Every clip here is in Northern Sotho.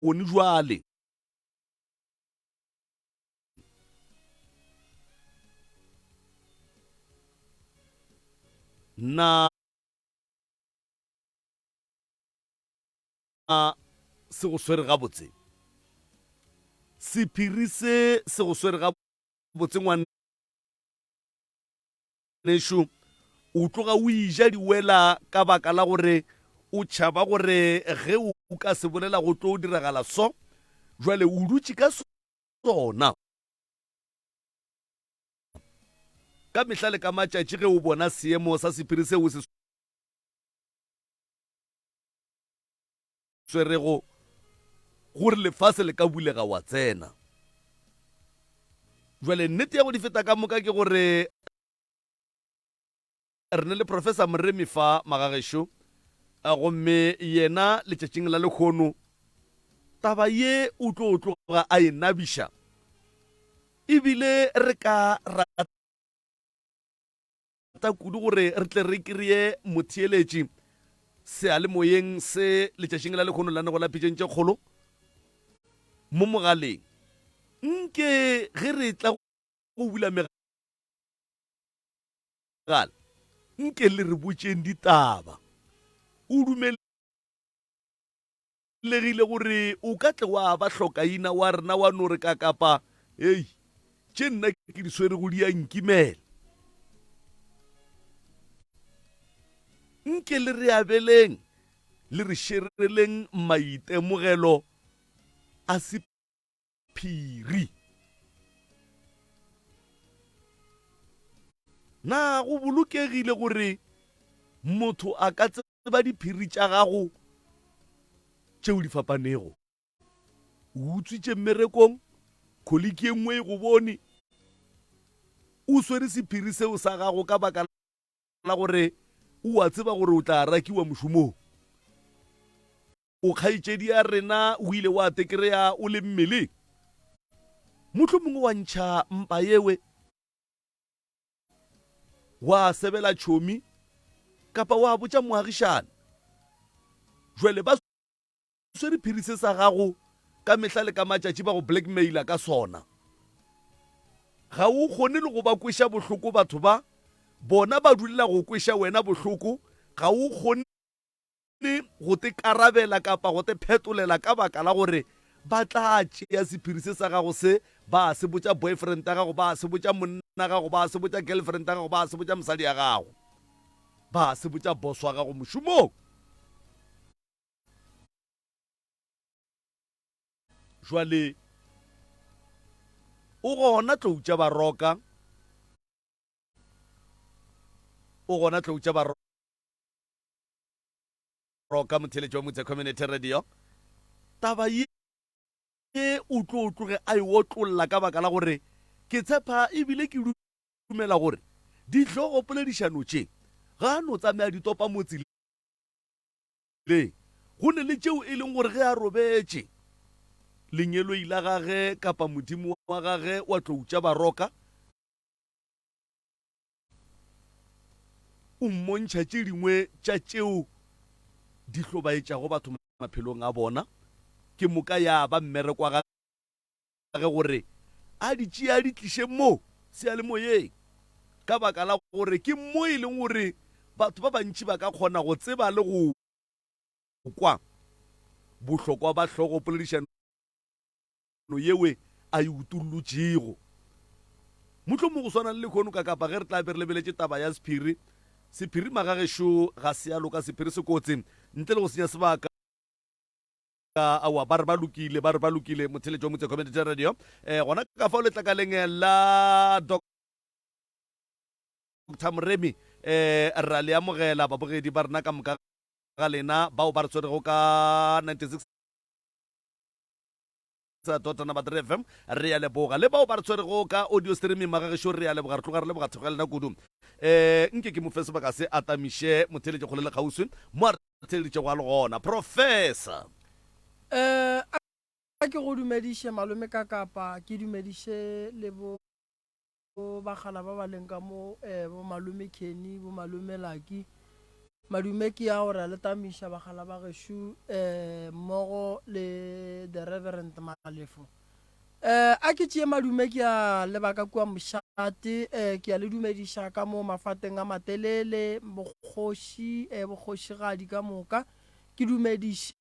Gone jwale. Na se go swere gabotse? Sephiri se se go swere gabotse ngwanešu? O tloga o ija diwela ka baka la gore o tšhaba gore ge o ka se bolela go tlo diragala so. Jwale o dutše ka sona. Ka mehla le ka matšatši ge o bona seemo sa sephiri seo o se swerego, gore lefase le ka bulega wa tsena. Jwale nnete ya go di feta ka moka ke gore re ne le Professor Moremi fa magagešo, gomme yena letšatšing la lehono taba ye o tlo tloga a e nabiša, ebile re ka rata kudu gore re tle re kreye motheeletši seyalemoyeng se letšatšing la lehono la nego la pitšeng tše kgolo mo mogaleng. Nke ge re tla go bula megala, nke le re botšeng ditaba. O dumelegile gore o ka tle wa ba hlokaina wa rena wa no re kakapa, Hei, tše nna ke di swerego di a nkimela. Nke le re abeleng, le re šereleng maitemogelo a sephiri. Na go bolokegile gore motho a ka tseba diphiri tša gago tšeo di fapanego? O utswitše mmerekong, kholiki e nngwe e go bone o swere sephiri seo sa gago ka baka la gore o a tseba gore o tla rakiwa mošomong. O kgaetšedi ya rena o ile wa tekereya o le mmeleng, mohlomongwe wa ntšha mpa yewe, wa sebela tšhomi kapa wa botša moagišane. Jwale ba swere phiri se sa gago ka mehla le ka matšatši ba go blackmaila ka sona. Ga o kgone le go ba kweša bohloko batho ba, bona ba dulela go kweša wena bohloko, ga o kgone go te karabela kapa go te phetolela ka baka la gore ba tla tšea sephiri se sa gago se ba se botša boyfriend ya gago, ba se botša monna gago, ba se botša girlfriend ya gago, ba se botša mosadi ya gago, ba se botša boss wa gago mošomong. Jwale o gona tlou tša baroka, o gona tlou tša baroka motheletši wa Motse Community Radio. Taba ye o tlo tloge a e otlolla ka baka la gore ke tshepa ebile ke dumela gore dihlogopoledišano tše ga a no tsamaya di topa motse Le, go ne le tšeo e leng gore ge a robetše, lengeloi la gage kapa modimo wa gage wa tlo tša baroka, o mmontšha tše dingwe tša tšeo di hlobaetšago batho maphelong a bona, ke moka ya ba mmereko wa gage gore a di tšee a di tliše mo seyalemoyeng, ka baka la gore ke mo e leng gore batho ba bantši ba ka kgona go tseba le go kwa bohlokwa ba hlogo poledišano yewe a e utollotšego. Mohlomong go swana le lehono ka kapa ge re tla be re lebeletše taba ya sephiri, sephiri magagešo ga se a loka, sephiri se kotsi ntle le go senya sebaka. Aowa, ba re ba lokile, ba re ba lokile, motheletši wa Motse Community Radio. Eh, gona ka fao letlakaleng la Doctor Moremi, eh, ra le amogela babogedi ba rena ka moka ga lena bao ba re tshwerego ka 96 dot number 3 FM re ya leboga le bao ba re tshwerego ka audio streaming magagešo re ya leboga re tloga re leboga thekgo ya lena kudu eh nke ke mo fe sebaka se atamiše motheletši kgole le kgauswi mo a re theleditšego a le gona professor Eh, a ke go dumediše malome ka kapa ke dumediše le bo Bagala ba ba leng ka mo, eh, bo malome Kenny, bo malome Lucky. Madume ke a gore a le tamiša bagala ba gešo, eh, mmogo le the. the Reverend Malefo. Eh, a ke tšee madume ke a leba ka kua mošate, eh, ke a le dumediša ka mo mafateng a matelele, bokgoši, eh, bokgošigadi ka moka. Ke dumediše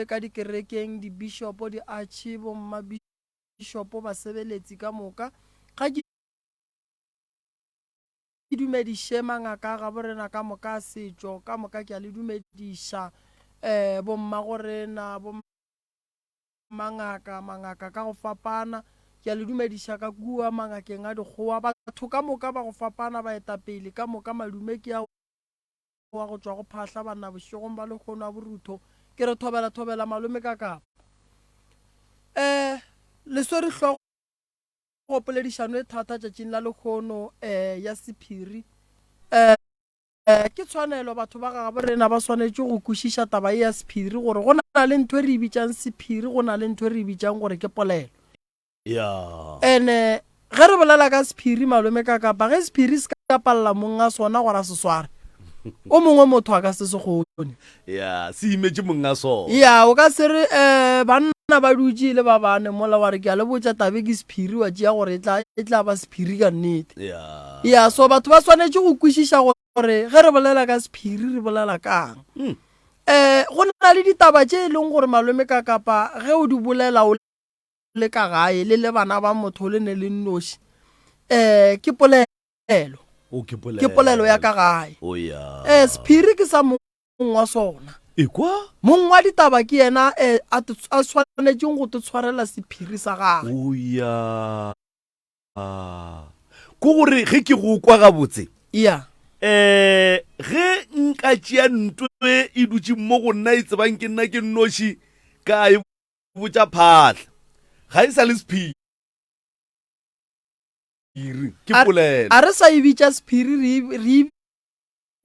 ka dikerekeng, dibishopo, diatšhe, bommabišopo, basebeletsi ka moka. Ga ke dumediše mangaka a gaborena ka moka a setšo, ka moka ke a le dumediša, eh, bommagorena, bo. Mangaka, mangaka ka go fapana, ke a le dumediša ka kua mangakeng a dikgowa, batho ka moka ba go fapana, baetapele ka moka, madume ke a wa go tšwa go phahla banna bošegong ba lehono a borutho, ke re thobela thobela malome ka kapa. Eh, le swere hlogo poledišano e thata tšatšing la lehono eh ya sephiri. Eh. Ke tshwanelo batho ba gagabo rena ba swanetše go kwešiša taba ye ya sephiri gore go na le ntho e re e bitšang sephiri, go na le ntho e re e bitšang gore ke polelo. Ene ge re bolela ka sephiri malome ka kapa ge sephiri se ka palela mong a sona gore a se sware, o mongwe motho a ka se se kgone. Ya, se imetše mong a sona. Ya, o ka se re um banna ba dutše e le ba bane mola wa re ke a le botša tabe ke sephiri wa tšea gore e tla, e tla ba sephiri ka nnete. Ya. Ya, so batho ba swanetše go kwešiša gore ge re bolela ka sephiri re bolela kang. Mm. Um go na le ditaba tše e leng gore malome ka kapa ge o di bolela o le ka gae le le bana ba motho le ne le nnoši um ke polelo. O ke polelo. Ke polelo ya ka gae. O ya. Um sephiri ke sa mong wa sona. Ekwa? Mong wa ditaba ke yena eh, a te- a swanetšeng go te tshwarela sephiri sa gagwe. O ya. Ko gore ge ke go kwa gabotse, Ya. eh ge nka tšea nto e e dutšeng mo go nna e tsebang ke nna ke nnoši ka e botša phahla, ga e sa le sephiri, ke A, polelo. a re sa e bitša sephiri, re e, re e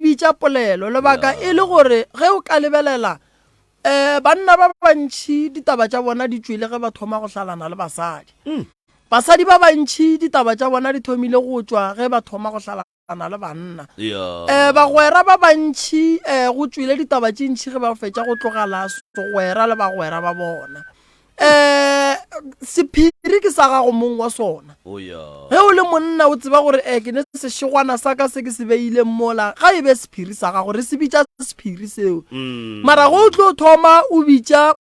bitša polelo. Lebaka e le gore ge o ka lebelela um banna ba bantši ditaba tša bona di tšwele ge ba thoma go hlalana le basadi. Mm. Basadi ba bantši ditaba tša bona di thomile go tšwa ge ba thoma go hlalana le banna. Yeah. Um bagwera ba bantši um go tšwele ditaba tše ntši ge ba fetša go tlogela segwera le bagwera ba bona. Um sephiri ke sa gago mong wa sona. Oh, yeah. Ge o le monna o tseba gore eh, ke ne sešegwana sa ka se ke se beileng mola, ga e be sephiri sa gago, re se bitša sephiri seo. Mm. Mara ge o tlo thoma o bitša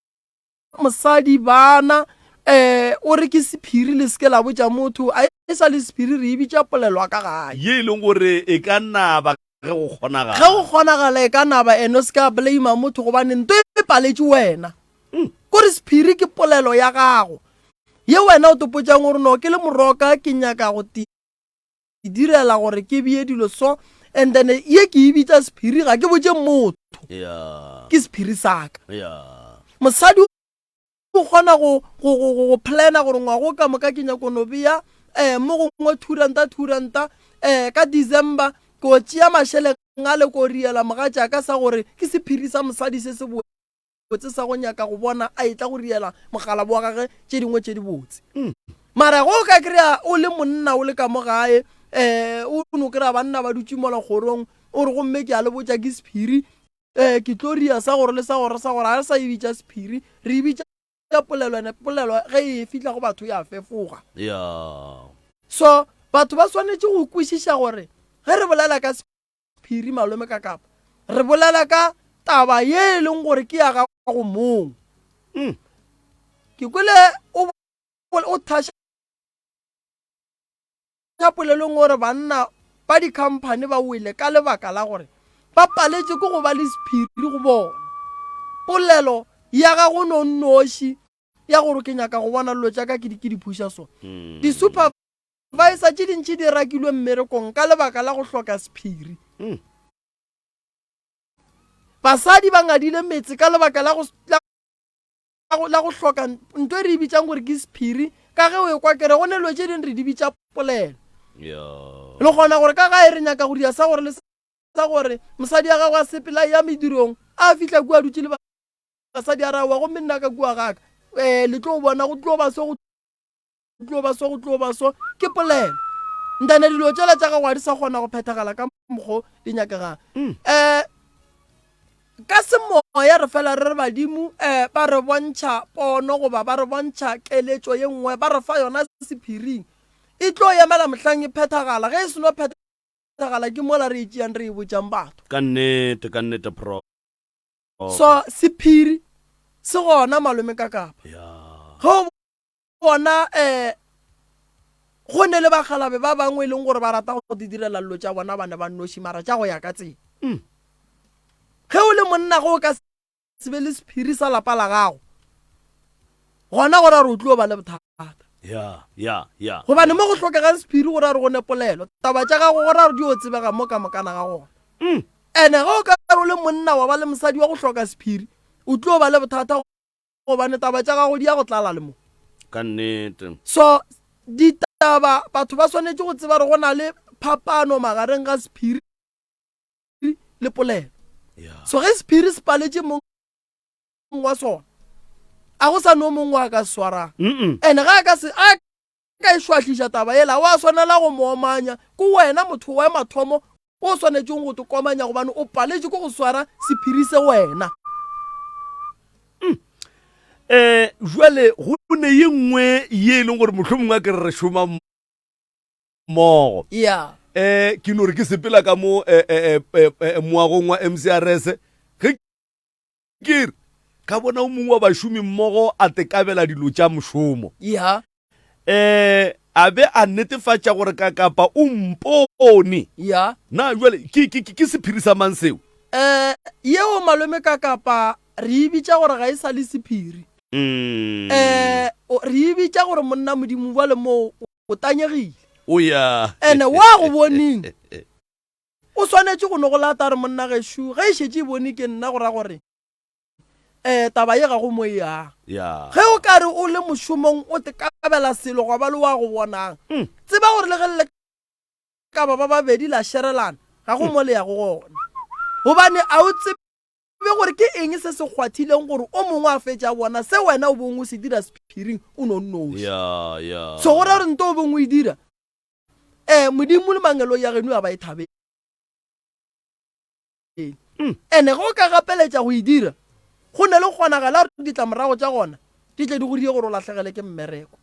mosadi bana eh o re ke sephiri le seke la botša motho, a e sa le sephiri re e bitša polelwa ka gae. Ye e leng gore e ka naba ge go kgonagala. Ge go kgonagala e ka naba ene o se ka blame motho gobane nto e paletše wena. Mm. Kore sephiri ke polelo ya gago ye wena o topotšang gore no ke le moroka ke nyaka go te direla gore ke bie dilo so and then ye ke e bitša sephiri ga ke botše motho. Yeah. Ke sephiri sa ka. Yeah. Mosadi o kgona go go go go plana gore ngwago ka moka ke nyako no bea eh mo gongwe 2 ranta 2 ranta eh ka December ko tšea mašeleng a le ko riela mogatša ka sa gore ke sephiri sa mosadi se se botse sa go nyaka go bona a etla go riela mogalabo wa gage tše dingwe tše dibotse. Mm. Mara go ka kry-a o le monna o le ka mo gae eh o no kry-a banna ba dutše mola kgorong o re gomme ke a le botša ke sephiri eh ke tlo ria sa gore le sa gore sa gore ga re sa e bitša sephiri re e bitša polelo ene polelo ge e fihla go batho ya fefoga. Yeah. So batho ba swanetše go kwešiša gore ge re bolela ka sephiri malome ka kapa re bolela ka taba ye e leng gore ke ya gago mong. Mm. Ke kwele o o thaša polelong gore banna ba dikhamphane ba wele ka lebaka la gore ba paletše ke go ba le sephiri go bona. Polelo ya gago no nnoši ya gore ke nyaka go bona dilo tša ka ke di ke di phuša so. Mm. Di-supervisor tše dintši di rakilwe mmerekong ka lebaka la go hloka sephiri. Mm. Basadi ba ngadile metse ka lebaka la go la go hloka nto e re e bitsang gore ke sephiri ka ge o e kwa kere go ne dilo tše dingwe re di bitša polelo. Yeah. Le kgona gore ka gae re nyaka go dira sa gore le sa gore mosadi ya gago a sepela ya medirong a fihla kua dutše le basadi a rawa gomme nna ka kua gaka um le tlo bona go tlo ba so go tlo ba so go tlo ba so ke polelo ntane dilo tšela tša gago ga di sa kgona go phethagala ka mokgo di nyakegang Mm. um Ka semoya re fela re re badimo um ba re bontšha pono goba ba re bontšha keletšo ye nngwe, ba re fa yona sephiring. E tlo emela mohlang e phethagala. Ge e seno phethagala ke mola re e tšeang re e botšang batho. Ka nnete, ka nnete Prof. So sephiri se gona malome ka kapa. Ya. Ge o bona um go ne le bakgalabe ba bangwe e leng gore ba rata go di direla dilo tša bona ba ne ba nnoši mara tša go ya ka tsela. Ge o le monna ge o ka se be le sephiri sa lapa la gago gona go ra gore o tlo ba le bothata. Ya, ya, ya. Gobane mo go hlokegang sephiri go ra gore go ne polelo. Taba tša gago go ra gore di yo tsebega mo ka mokana ga gona. Ene ge o ka re o le monna wa ba le mosadi wa go hloka sephiri o tlo ba le bothata gobane taba tša gago di ya go tlala le mo. Ka nnete. So ditaba batho ba swanetše go tseba gore go na le phapano magareng ga sephiri le polelo. Yeah. So ge sephiri se paletše mong wa sona a go sa no mongwe a ka se swarang. Ene ge a ka se a ka e šwahliša taba yela wa swanela go mo omanya ke wena motho wa mathomo o swanetšeng go tokomanya gobane o paletše ke go swara sephiri se wena. Um jwale go ne ye nngwe ye e leng gore mohlomongwe a ke re re šoma mmogo. Yeah. Um ke no re ke sepela ka mo eh, eh, eh, eh, moagong wa MCRS ge ke re ka bona o mongwe wa bašomi mmogo a tekabela dilo tša mošomo. Yeah. Eh, a be a netefatša gore Kakapa o mpone. Ya. Na jwale ke, ke, ke sephiri sa mang seo? Eh, yeo malome Kakapa re e bitša gore ga e sa le sephiri. Mm. Eh, re e bitša gore monna Modimo bjale moo o tanyegile. O ya. Ene wa go boneng o swanetše go no go lata a re monna gešo ge e šetše e bone ke nna go ra gore um taba ye ga go mo e yang. Ya. Ge o ka re o le mošomong o te kabela selo gwa ba le wa go bonang, Mm. tseba gore le ge le ka ba ba babedi la šerelana, ga go mo le yago gona. Gobane a o tsebe gore ke eng se se kgwathileng gore o mongwe a fetše a bona se wena o bong o se dira sephiring o no nnoši. Ya, ya. So go ra gore nto o bong o e dira, um Modimo le mangeloi a geno a ba e thabele. Ene ge o ka gapeletša go e dira, go ne le kgonagalo ya gore ditlamorago tša gona di tle di go die gore o lahlegele ke mmereko.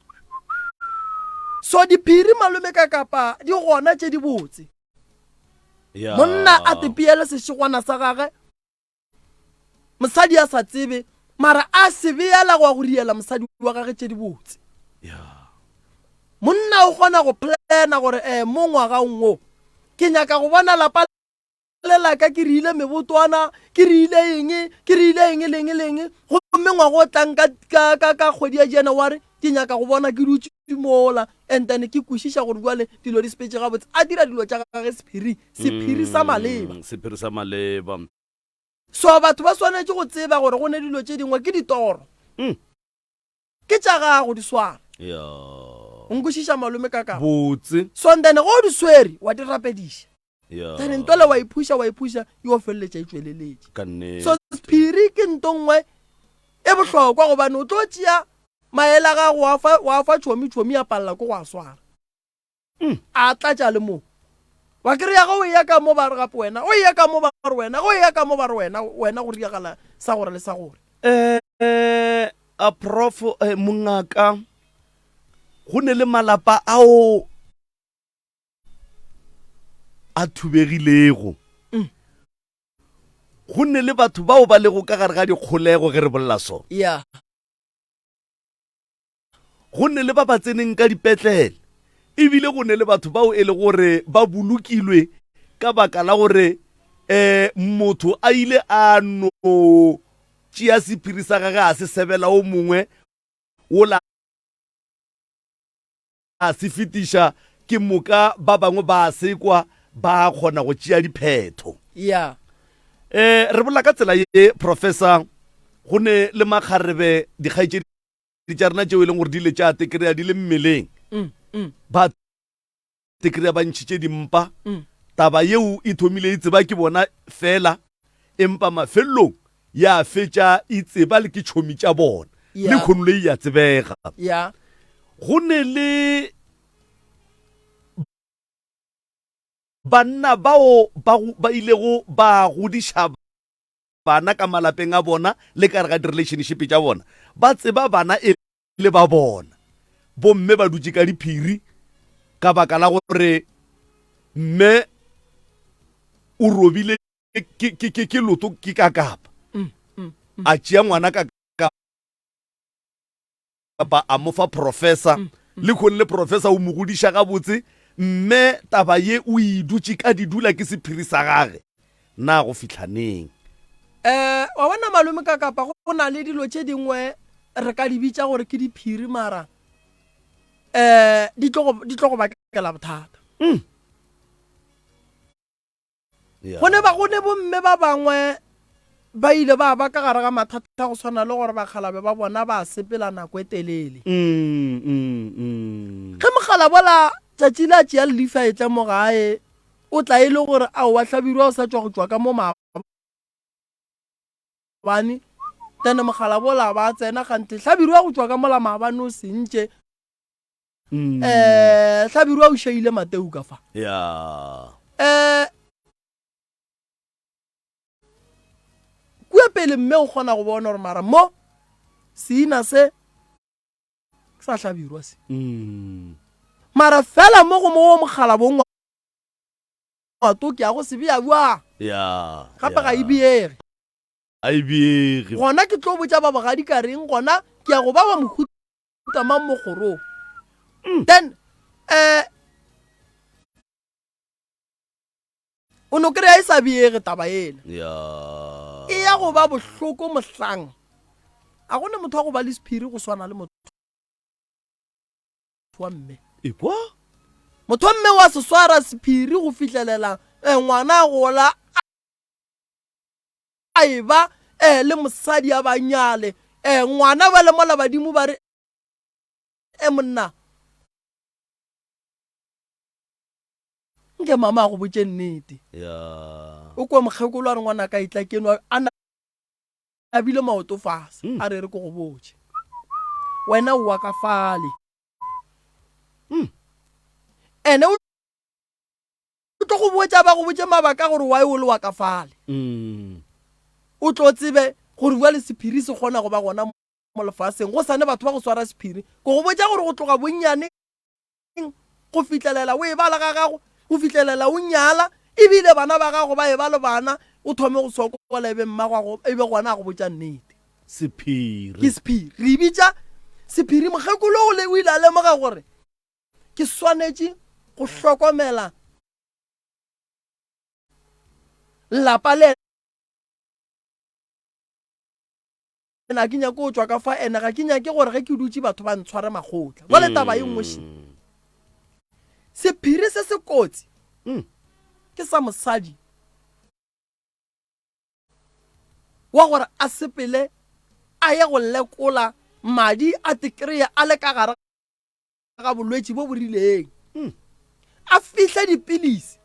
So diphiri malome ka kapa di gona tše di botse. Monna a tepeele sešegwana sa gage, mosadi a sa tsebe, mara a se beela go ya go riela mosadi wa gage tše di botse. Monna o kgona go plana gore eh mo ngwagang wo ke nyaka go bona lapa le la ka ke rile mebotwana, ke rile eng, ke rile eng le eng le eng, gomme ngwaga o tlang ka, ka, ka, ka kgwedi ya January, ke nyaka go bona ke dutše mola, and then ke kwešiša gore bjale dilo di sepetše gabotse. A dira dilo tša gage sephiri, sephiri sa maleba. Mm, sephiri sa maleba. So batho ba swanetše go tseba gore go ne dilo tše dingwe ke ditoro. Mm. Ke tša gago di swara. Ya. O nkwešiša malome ka ka. Botse. So and then ge o di swere wa di rapediša. Yeah. Then nto le wa iphuša wa iphuša yo feleletša e tšweleletše. Ka nnete. So sephiri ke nto nngwe e bohlokwa gobane o tlo tšea maele a gago wa fa wa fa tšhomi tšhomi ya palela ke go a swara. Mm. A tlatša le mo. Wa kry-a ge o eya ka mo ba re gape wena, o eya ka mo ba re wena, ge o eya ka mo ba re wena, wena go riagala sa gore le sa gore. Eh, a prof eh, mongaka go ne le malapa ao a thubegilego Mm. go ne le batho bao ba lego ka gare ga dikgolego ge re bolela so Yeah. go ne le ba ba tseneng ka dipetlele ebile go ne le batho bao e le gore ba bolokilwe ka baka la gore um motho a ile a no tšea sephiri sa gage a se sebela o mongwe wola a se fetiša ke moka ba bangwe ba se kwa ba kgona go tšea diphetho. Yeah. Eh, re bolela ka tsela ye professor go ne le makgarebe dikgaetšedi tša rena tšeo e leng gore di ile tša tekreya di le mmeleng mm, mm. ba tekreya ba ntšhitše dimpa mm. taba yeo e thomile e tseba ke bona fela empa mafelelong ya fetša e tseba le ke tšhomi tša bona Yeah. le kgono le ya tsebega Yeah. go ne le banna bao ba, ba ilego ba godiša. bana ka malapeng a bona le ka gare ga di-relationship tša bona, ba tseba bana e le ba bona. Bomme ba dutše ka diphiri ka baka la gore mme o robile ke, ke, ke, ke loto ke ka kapa. A tšea ngwana ka kapa a mo fa professor le khone le professor o mo godiša gabotse mme taba ye o e dutše ka didula ke sephiri sa gage na go fihla neng? Eh, wa bona malome ka kapa go na le dilo tše dingwe re ka di bitša gore ke diphiri mara eh di tlo go di tlo go bakela bothata. Mm. Go ne ba go ne bomme ba bangwe ba ile ba ba ka gare ga mathata go swana le gore bakgalabe ba bona ba sepela nako e telele. Mm, mm, mm. Ge mokgalabola tšatši le a tšea lefi a etla mo gae, o tla e le gore aowa Hlabirwa o sa tšwa go tšwa ka mo maabane. Then mokgalabola ba tsena kganthe Hlabirwa go tšwa ka mola maabane o sentše. Mm. Eh, Hlabirwa o šaile Mateu ka fa. Yeah. Eh, kua pele mme o kgona go bona gore mara mo seina se ke sa Hlabirwa se. Mm. Mara fela mo go mo mogala bongwe ngwato ke ya go se bea bjang. Yeah. Gape ga e beege. A e beege. Gona ke tlo botša ba bogadi ka reng gona ke ya go ba wa mohuta mang mo kgorong. Then eh o no kry-a e sa beege taba ela. Yeah. E ya go ba bohloko mohlang. A go ne motho wa go ba le sephiri go swana le motho wa mme. Ekwa? Motho wa mme wa se swara sephiri go fihlelela eh, ngwana a gola a e ba eh, le mosadi a ba nyale eh, ngwana ba le mola badimo ba re e monna nke mama a go botše nnete. Yeah. O kwa mokgekolo a re ngwana ka etla keno a nabile maoto fase Mm. a re re ke go botše wena o wa ka fale. Mm. Ene o tlo go botša ba go botše mabaka gore why o le wa ka fale. Mm. O tlo tsebe gore bjale sephiri se kgona go ba gona mo lefaseng go sane batho ba go swara sephiri. Ke go botša gore go tloga bonnyaneng go fihlelela o e ba le ga gago, go fihlelela o nyala, ebile bana ba gago ba e ba le bana, o thome go sokola e be mmagwago e be gona a go botša nnete. Sephiri. Ke sephiri. Re e bitša sephiri. Mokgekolo o le o ile a lemoga gore ke swanetše go hlokomela lapa le ene ga ke nyake go tšwa ka fa ene ga ke nyake gore ge ke dutše batho ba ntshware makgotla. Jwale taba ye nngwe še, sephiri se se kotsi ke sa mosadi wa gore a sepele a ye go lekola madi a te kreye a le ka gare ga bolwetši bo bo rileng. A fihle dipilisi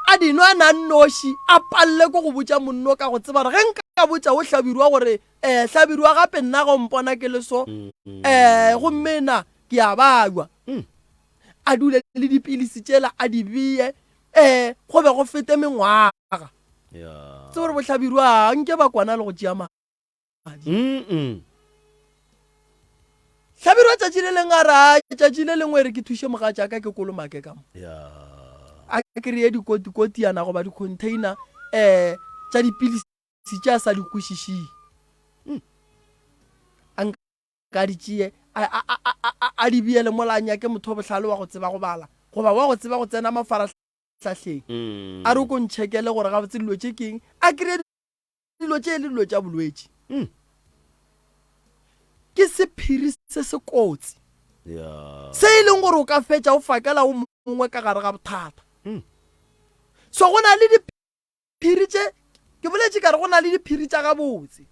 a di nwa na nnoši, a palele ke go botša monno ka go tseba gore ge nka botša o Hlabirwa gore um Hlabirwa gape nna ga o mpona ke le so um gomme na ke a bajwa. A dule le dipilisi tšela a di beye um go be go fete mengwaga. Tsebe gore boHlabirwa nke ba kwana le go tšea madi. Hlabirwa tšatši le lengwe a re, A tšatši le lengwe e re ke thuše mogatšaka ke kolomake ka mo. A kreye dikotikotiana goba dikhontheina um tša dipilisi tše a sa di kwešišing. A nka di tšee a di beele mola a nyake motho o bohlale wa go tseba go bala goba wa go tseba go tsena mafarahlahleng. A re o ko ntšhekele gore gabotse dilo tše ke eng. A kreye Dilo tše e le dilo tša bolwetši. Ke sephiri se se kotsi se e leng gore o ka fetša o fakela o mongwe ka gare ga bothata. So go na le diphiri tše, ke boletše ka re go na le diphiri tša gabotse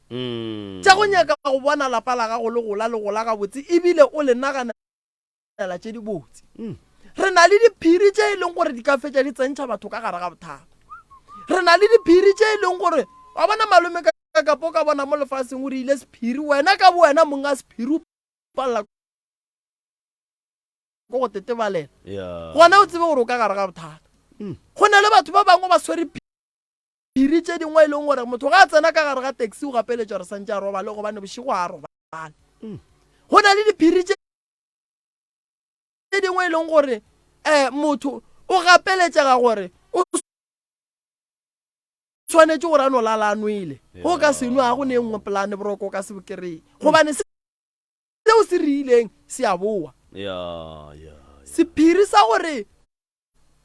tša go nyaka go bona lapa la gago le gola le gola gabotse ebile o le nagana tsela tše dibotse. Re na le diphiri tše e leng gore di ka fetša di tsentšha batho ka gare ga bothata. Re na le diphiri tše e leng gore wa bona malome ka kapo ka bona mo lefaseng o re ile sephiri wena ka bo wena mong a sephiri o palela ko go tetebalela gona o tsebe gore o ka gare ga bothata. Go na le batho ba bangwe ba swere. Diphiri tše dingwe e leng gore motho ga a tsena ka gare ga taxi o gapeletšwa gore santše a robale gobane bošego ga a robale. Go na le diphiri tše dingwe e leng gore um motho o gapeletšega gore o swanetše gore a no lala a nwele. Go ka se nwe ga go ne e nngwe polane boroko o ka se bo kry-e gobane seo se rileng se a boa. Sephiri sa gore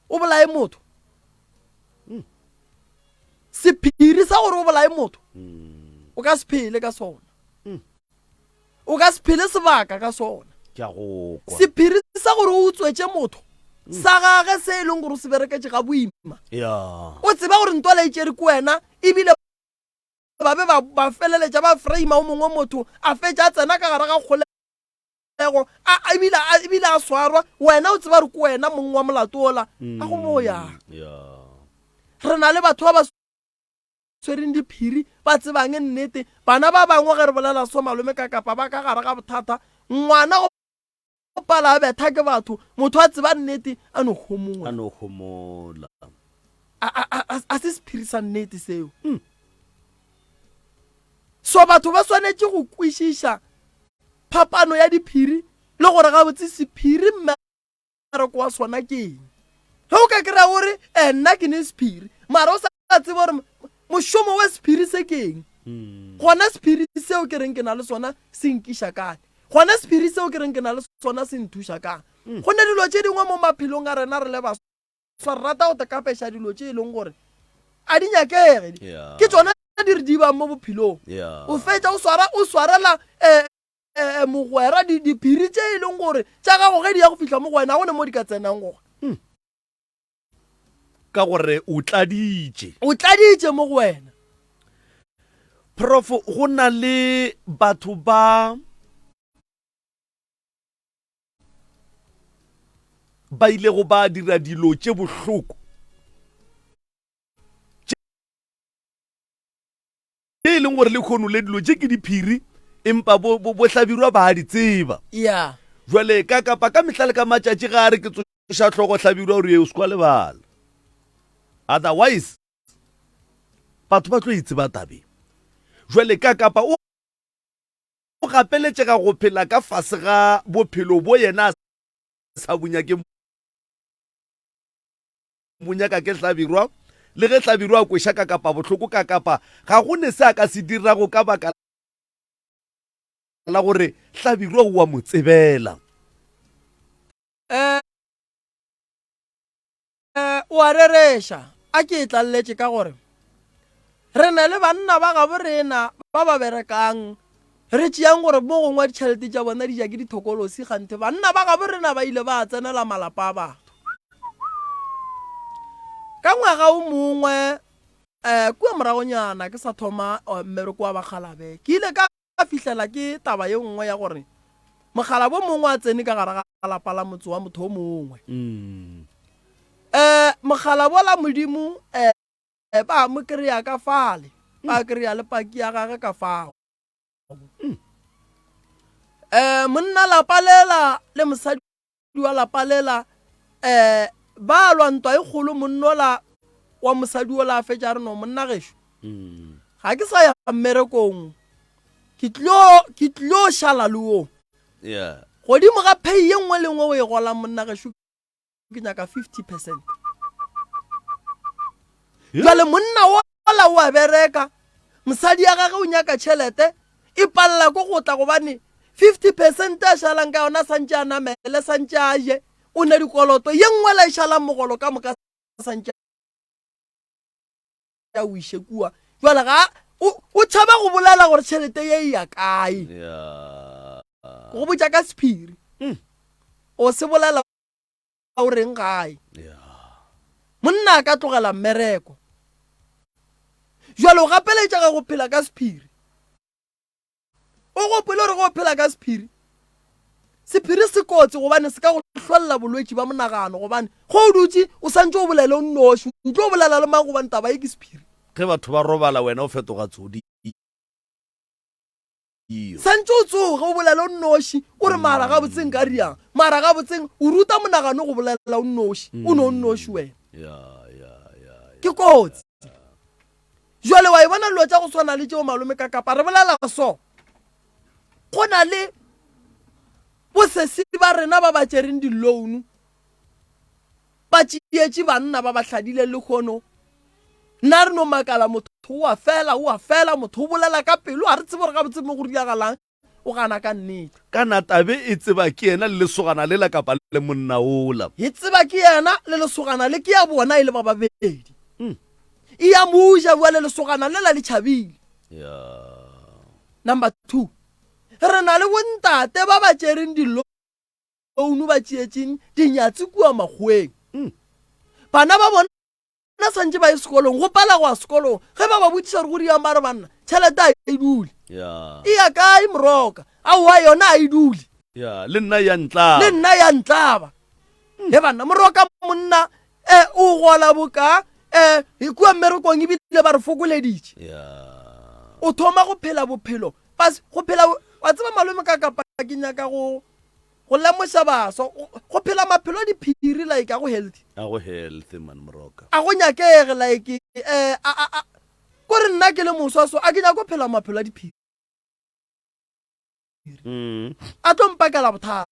o bolaye motho hmm. sephiri sa gore o bolaye motho hmm. o ka se phele ka sona hmm. o ka se phele sebaka ka sona sephiri sa gore o utswetse motho sa gage se e leng gore o se bereketse ga boima o tseba gore ntwala e tšere ke wena ebile ba be ba feleletša ba frame o mongwe motho a fetša a tsena ka gare ga kgole ego a ebile a ebile a swarwa wena o tseba gore ke wena mong wa molato ola a go mo yang re na le batho ba ba tshwereng diphiri ba tsebang nnete bana ba bangwe ge re bolela so malome ka kapa ba ka gare ga bothata ngwana go pala a betha ke batho motho a tseba nnete a no homola a no homola a se sephiri sa nnete seo mm. So batho ba swanetše go kwešiša phapano ya diphiri le gore gabotse sephiri mmereko wa sona ke eng. Ge o ka kry-a o re, eh, nna ke ne sephiri, mara o sa tsebe gore mošomo wa sephiri se ke eng, gona sephiri seo ke reng ke na le sona se nkiša kae? Gona sephiri seo ke reng ke na le sona se nthuša kang? Go ne dilo tše dingwe mo maphelong a rena re le baswa Re rata go tekapeša dilo tše e leng gore a di nyakege, ke tšona di re dibang mo bophelong. O fetša o swara o swarela um mogwera diphiri tše e leng gore tša gago ge di ya go fihla mo go wena ga go ne mo di ka tsenang gona. Hmm. Ka gore o tladitše. O tladitše mo go wena. Prof, go na le batho ba ba ilego ba dira dilo tše bohloko tše e leng gore lekgono le dilo tše ke diphiri empa bohlabirwa ba di tseba. Yeah. Jwale ka kapa ka mehla le ka matšatši ga a re ke tsoša hlogo hlabirwa gore o se kwa lebala. Otherwise batho ba tlo e tseba tabeng. Jwale ka kapa o O gapeletšega go phela ka fase ga bophelo bo yena a sa bo nyakeng bo nyaka ke Hlabirwa. Le ge Hlabirwa a kweša ka kapa bohloko ka kapa, ga go ne se a ka se dirago ka baka la gore Hlabirwa o a mo tsebela. Eh, o a rereša. A ke e tlaleletše ka gore re na le banna ba gabo rena ba ba berekang, re tšeang gore mo gongwe ditšhelete tša bona di ja ke dithokolosi, kganthe banna ba gabo rena ba ile ba tsenela malapa a batho. Ka ngwaga o mongwe um kua moragonyana ke sa thoma mmereko wa bakgalabe, ke ile ka Ka fihlela ke taba ye nngwe ya gore mokgalabje o mongwe a tsene ka gare ga lapa la motse wa motho o mongwe. Um mokgalabje la Modimo um ba mo kry-a ka fale, ba kry-a le paki ya gage ka fao. Um monna lapa lela le mosadi wa lapa lela um ba lwa ntwa e kgolo monnola wa mosadi ola a fetša a re no monna gešo ga ke sa ya mmerekong ke tlo ke tlo šala le wo yeah godimo ga pay ye nngwe le nngwe o e golang monna gešo ke nyaka 50 percent jale monna ola o a bereka mosadi ya gage o nyaka tšhelete e palela ko go tla gobane 50 percent a šalang ka yona santše a namele santše a je o ne dikoloto ye nngwe la e šalang mogolo ka moka santše a o iše kua jale ga o tšhaba go bolela gore tšhelete ye e ya kae go botša ka sephiri mm. o se bolela o reng gae monna a ka tlogela mmereko jalo o gapeletšega go phela ka sephiri o gopole gore go phela ka sephiri sephiri se kotsi gobane se ka go hlolela bolwetši ba monagano gobane go o dutše o santse o bolele o nnoši o tlo bolela le mang gobane taba e ke sephiri ge batho ba robala wena o fetoga tsodi Santše o tsoge o bolele o nnoši, o re, Mara gabotse nka riang? Mara gabotseng o ruta monagano go bolela o nnoši, o no o nnoši wena. Ke kotsi. Jwale wa e bona dilo tša go swana le tšeo malome ka kapa re bolela so. Go na le bosesi ba rena ba ba tšereng di-loan ba tšeetše banna ba ba hladile lehono. Nna re no makala motho o a fela o a fela motho o bolela ka pelo ga re tsebe gore gabotse mo go diragalang o gana ka nnete. Kana tabe e tseba ke yena le lesogana lela kapa le monna ola. E tseba ke yena le lesogana le ke ya bona e le ba babedi. E ya mo ja bjale lesogana lela le tšhabile. Number 2, re na le bontate ba ba tšereng di-loan ba tšeetšeng dinyatsi kua makgoweng. Bana ba bona Bana swantše ba ye sekolong, go pala go ya sekolong. Ge ba ba botšiša gore go dirang ba re banna, tšhelete a e dule. E ya kae moroka? Aowa yona a e dule. Ya, le nna ya ntlaba. Le nna ya ntlaba. He banna, moroka monna eh, o gola boka eh, kua mmerekong ebile ba re fokoleditše. O thoma go phela bophelo. Bas, go phela, wa tseba malome ka kapa ke nyaka go Go lemoša baswa go phela maphelo a diphiri like a go healthy. A go healthy man Moroka. A go nyakege like eh a a a kore nna ke le moswa so a ke nyako phela maphelo a diphiri. Mm. A tlo mpakela bothata.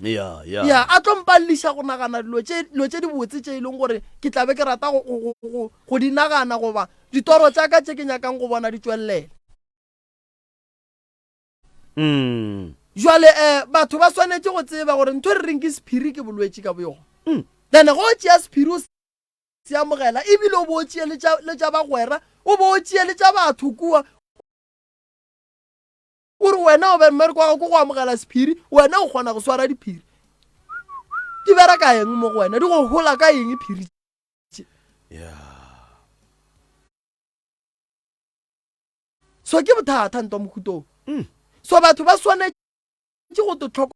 Ya ya. Ya a tlo mpalliša go nagana dilo tše dilo tše dibotse tše e leng gore ke tla be ke rata go go go go di nagana goba ditoro tša ka tše ke nyakang go bona di tšwellela. Mm. Jwale um batho ba swanetše go tseba gore ntho e re reng ke sephiri ke bolwetši ka boyona. Mm. Then go tšea sephiri o se amogela ebile o bo o tšee le tša bagwera o bo o tšee le tša batho kua o re wena o be mmereko wa gago ke go amogela sephiri wena o kgona go swara diphiri di bereka eng mo go wena di go hola ka eng phiri tše yeah. So ke bothata ntwa mohuto mm. So batho ba swanetše go to tlhokomela.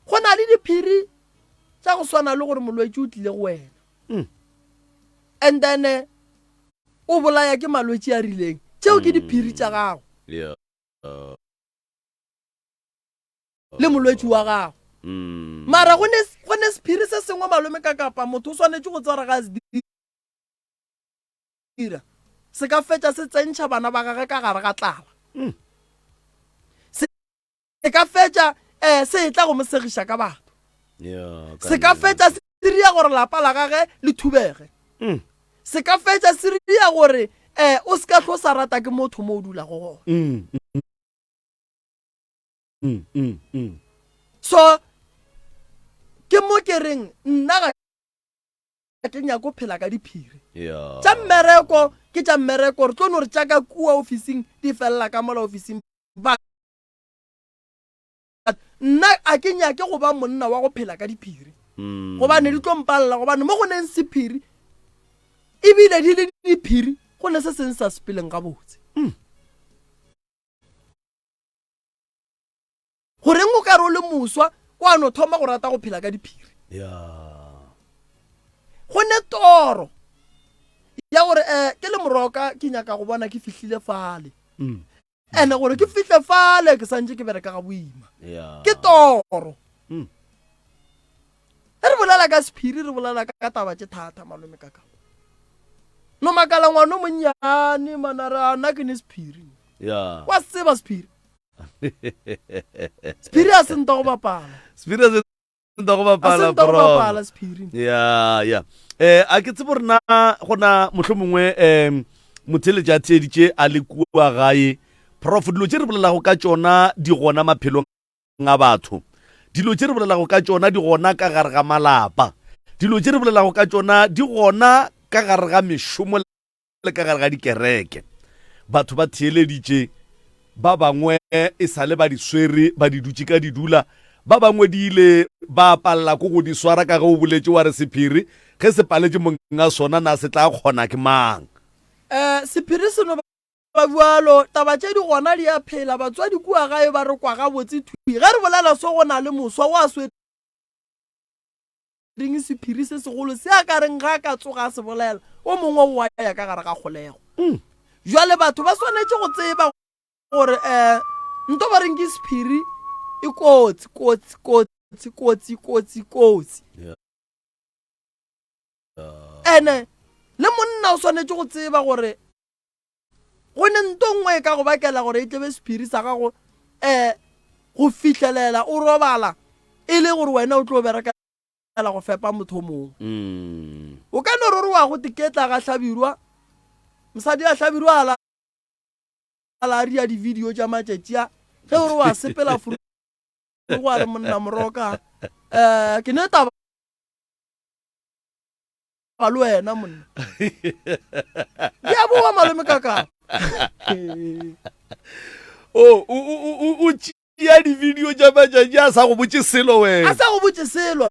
Go na le diphiri tša go swana le gore molwetši o tlile go wena. Mm. And then eh, o bolaya ke malwetši a rileng. Tšeo ke diphiri tša gago. Yeah. Le molwetši wa gago. Mm. Mara go ne go ne sephiri se sengwe malome ka kapa motho o swanetše go tswara ga se dira se ka fetša se tsentšha bana ba gage ka gare ga tlala. Mm. Se ka fetša eh, se etla go mo segiša ka batho. Yeah, Se ka fetša se ria gore lapa la gage le thubege. Mm. Se ka fetša se ria gore eh, o se ka hlo sa rata ke motho mo o dulago gona. Mm. Mm, mm, mm. So ke mo ke reng nna ga ke nyako phela ka diphiri yeah. tša mmereko ke tša mmereko re tlo no re tša ka kua ofising di felela ka mola ofising ba nna a ke nyake go ba monna wa go phela ka diphiri mm. gobane di tlo mpalela gobane mo go neng sephiri ebile di le diphiri go ne se seng sa sepeleng gabotse mm. Goreng o ka re o le moswa wa no thoma go rata go phela ka diphiri? Ya. Go ne toro ya gore um ke le moroka ke nyaka go bona ke fihlile fale. Mm. Ene gore ke fihle fale ke santše ke bereka ga boima. Ya. Ke toro. Mm. Ge re bolela ka sephiri re bolela ka taba tše thata malome ka ka. No makala ngwana o monnyane manara a nna ke ne sephiri. Ya. Wa se tseba sephiri. Sephiri a se nta go bapala. Sephiri a se nta go bapala. A se nta go bapala sephiri. Ya ya. Eh a ke tsebe gore na gona mohlomongwe eh motheletši a theeditše a le kua gae. Prof dilo tše re bolelago ka tšona di gona maphelong a batho. Dilo tše re bolelago ka tšona di gona ka gare ga malapa. Dilo tše re bolelago ka tšona di gona ka gare ga mešomo le ka gare ga dikereke. Batho ba theeleditše, ba bangwe e sa le ba di swere, ba di dutše ka di dula, ba bangwe di ile ba palela ko go di swara ka ge o boletše wa re sephiri ge se paletše monga sona na se tla kgona ke mang? Um sephiri se no ba bjalo, taba tše di gona di a phela, batswadi kua gae ba re kwa gabotse thwi. Ge re bolela so go na le moswa o a swereng sephiri se segolo se a ka reng ga a ka tsoga a se bolela, o mongwe o a ya ka gare ga kgolego. Bjale batho ba swanetše go tseba gore um nto ba reng ke sephiri e kotsi, kotsi, kotsi. kotsi kotsi kotsi. Ene le monna o swanetše go tseba gore go ne nto nngwe e ka go bakela gore e tlebe sephiri sa gago um go fihlelela o robala e le gore wena o tlo berekela go fepa motho o mongwe. Mm. O ka no re re wa go teketla ga Hlabirwa, mosadi a Hlabirwa a lala a ria di-video tša matšatši a ge o re wa sepela furugo a re monna moroka um ke ne taba le wena monna di a boa malome kaka o o o o tšea di-video tša matšatši a sa go botše selo wena a sa go botše selo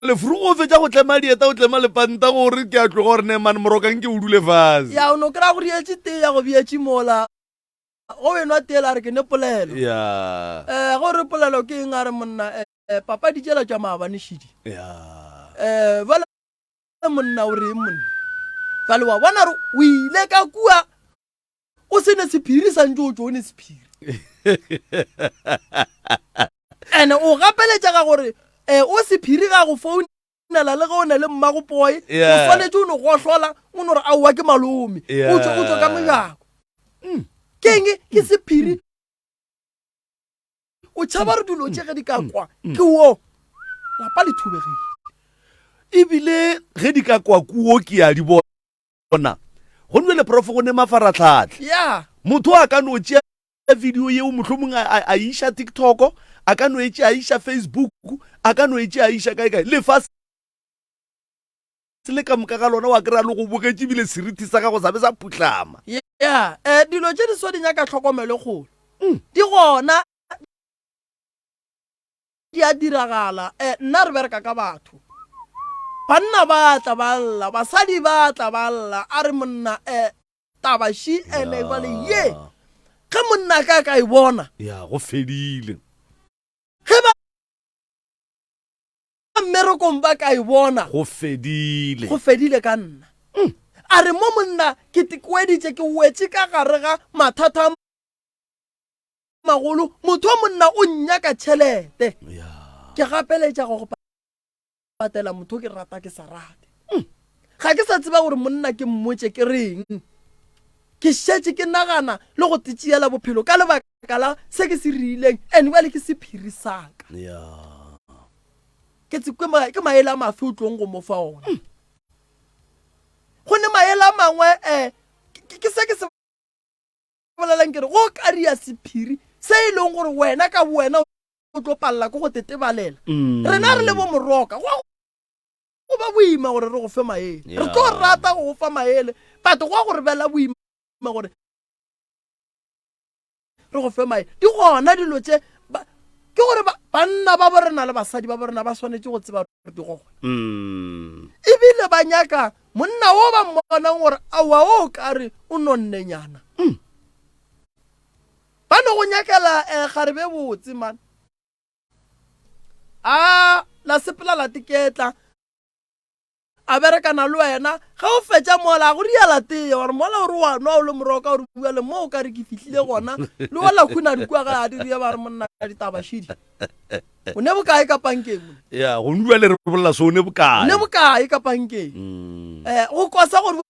Lefurugo o fetša go tlema dieta o tlema lepanta gore ke a tloga gore ne man morokang ke o dule fase. Ya o no kry-a go dietše tee ya go bietše mola go enwa tee la re ke ne polelo. Ya. Eh go re polelo ke eng a re monna eh papadi tšela tša maabane šidi. Ya. Eh bjale monna o reng monna. Bjale wa bona re o ile ka kua o se ne sephiri sa ntše o tšo o ne sephiri. Ene o gapeletšega gore eh, o sephiri ga go founela le ge o ne le mmago poe Yeah. o swanetše o no gohlola o no re aowa ke malome Yeah. o tšwe o tšwe ka mojako ke eng ke sephiri o tšhaba re dilo tše ge di ka kwa ke wo lapa le thubegile Ebile ge di ka kwa kuo ke a di bona. Go nwe le prof go ne mafaratlhatlha. ya Motho a ka no tšea video yeo mohlomong a, a, a iša TikTok, a ka no e tšea a iša Facebook, a ka no e tšea a iša kae kae. Lefase le ka moka ga lona wa kry-a le go bogetše ebile seriti sa gago sa be sa phuhlama. ya eh, dilo tše di so di nyaka tlhokomelo e kgolo di gona di a diragala eh, nna re bereka ka batho banna ba tla ba lla basadi ba tla ba lla a re monna eh, taba she ene jwale ye ge monna ka ka e bona ya go fedile ge ba mmerekong ba ka e bona go fedile go fedile ka nna mm. a re mo monna ke tekweditše ke wetše ka gare ga mathata a magolo motho wa monna o nnyaka tšhelete ke gapeletša go patela motho ke rata ke sa rate hmm. ga ke sa tseba gore monna ke mmotše ke reng ke šetše ke nagana le go tetšeela bophelo ka lebaka la se ke se rileng and bjale ke sephiri saka ke ke maele a mafe o tlong go mo fa ona hmm. go ne maele a mangwe um ke se ke se bolelang ke re go karia sephiri se e leng gore wena ka wena o tlo palela ke go tetebalela mm. rena re le bo moroka go go ba boima gore re go fe maele re tlo rata go go fa maele but go go re bela boima gore re go fe maele di gona dilo tše ke gore banna ba bo rena le basadi ba bo rena ba swanetše go tseba gore di gona mm. ebile ba nyaka monna o ba mmonang gore aowa o kare o nonnenyana mm. Ba no go nyakela eh, kgarebe botse man. A la sepela la teketla. A berekana le wena. Ge o fetša mola a go riala tee gore mola o re wa nwa o le moroka o re bua le mo o ka re ke fihlile gona. Le wa khuna di kua ga a di ria ba re monna ditaba šidi. O ne bokae ka pankeng monna? Ya, go nua le re bolela so o ne bokae. O ne bokae ka pankeng? Mm. Eh, go kosa gore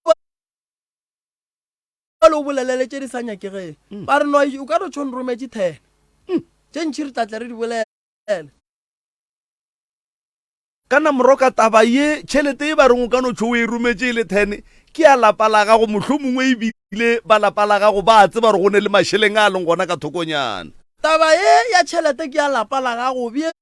Jwale o bolelele tše di sa nyakegeng. Mm. Ba re no o ka no tšho nrometše thene. Mm. Tše ntši re tla tle re di bolele. Kana moroka taba ye tšhelete e ba reng o ka no tšho o e rometše e le thene ke ya lapa la gago mohlomongwe ebile ba lapa la gago ba a tseba gore go ne le mašeleng a leng gona ka thokonyana. Taba ye ya tšhelete ke ya lapa la gago beetše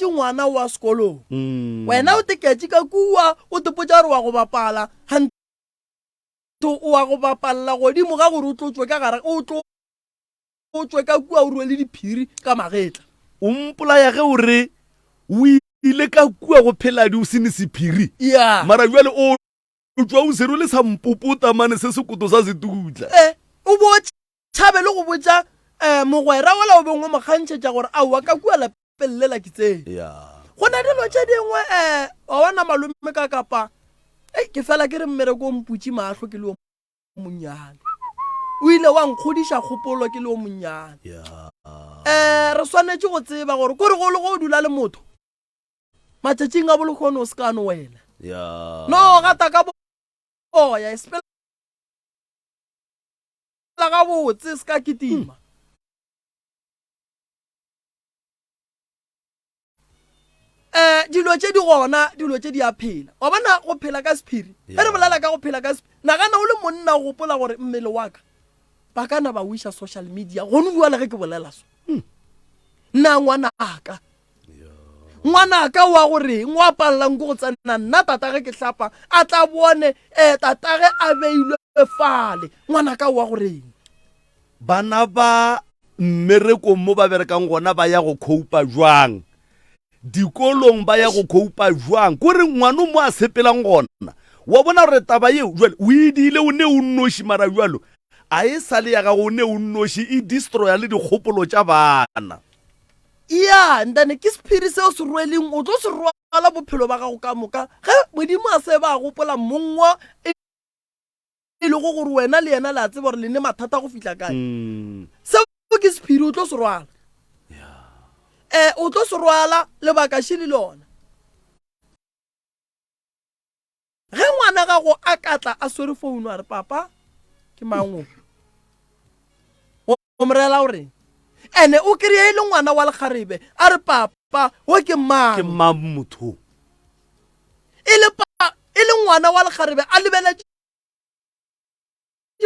ngwana wa sekolong. Mm. Wena o teketše ka kua o tepotša gore wa go bapala Motho o a go bapalela godimo ga gore o tlo tšwe ka gare, o tlo tšwe ka kua o rwele diphiri ka magetla. O mpolaya ge o re o ile ka kua go pheladi o se ne sephiri. Ya. Mara bjale o tšwa o se rwele sa mpopota mane se sekoto sa setutla. E, o bo o tšhabe le go botša um mogwera wola o beng o mo kgantšhetša gore aowa ka kua lapeng lela ke tsene. Ya. Go na dilo tše dingwe um wa bona malome ka kapa, ei ke fela ke re mmereko o mputše mahlo ke le o monnyane. O ile wa nkgodiša kgopolo ke le o monnyane. Um re swanetše go tseba gore kore go le go dula le motho matšatšing a bolekgono o se ka no wela. No gata ka boya, e sepela gabotse, se ka kitima. Um dilo tše di gona, dilo tše di a phela. Wa bona go phela ka sephiri? Ge re bolela ka go phela ka sephiri, nagana o le monna o gopola gore mmele wa ka ba ka na ba o iša social media gone bua le ge ke bolela so. Hmm. Nna ngwanaka ngwanaka wa goreng wa palelang ke go tsena nna tatage ke hlapa a tla bone um tatage a beilwe fale ngwanaka wa goreng Bana ba mmerekong mo ba berekang gona ba ya go khoupa jwang? Dikolong ba ya go khoupa jwang? Kore ngwano mo a sepelang gona, wa bona gore taba yeo jwale o e diile o ne o nnoši mara jwalo a e sa le ya gago o ne o nnoši e destroya le dikgopolo tša bana. Ya, ntane ke sephiri seo se rweleng o tlo se rwala bophelo ba gago ka moka ge Modimo a se ba gopola mong wa e e lego gore wena le yena le a tseba gore le ne mathata go fihla kae mm. seo ke sephiri o tlo se rwala um o tlo se rwala lebaka šele lona ge ngwana gago a ka tla a swere founu a re papa ke mang o o mo reela o reng ene o kry-e e le ngwana wa lekgarebe a re papa wo ke mang ke mang motho e le pa e le ngwana wa lekgarebe a lebeletše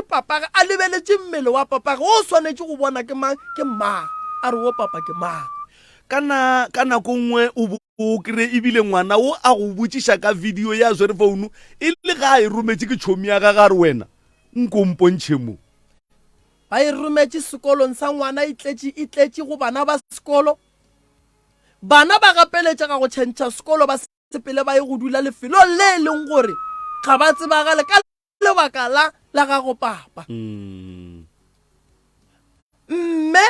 papage a lebeletše mmele wa papage o swanetše go bona ke mang ke mang a re wo papa ke mang kana ka nako nngwe o o kry ebile ngwana o a go botšiša ka video ya swere founu e le ga a e rometše ke tšhomi ya gage a re wena nko mpontšhe mo Ba e rometše sekolong sa ngwana e tletše, e tletše go bana ba sekolo. Bana ba gapeletšega go tšhentšha sekolo ba sepele ba ye go dula lefelong le e leng gore ga ba tsebagale ka lebaka la la gago papa. Mm. Mme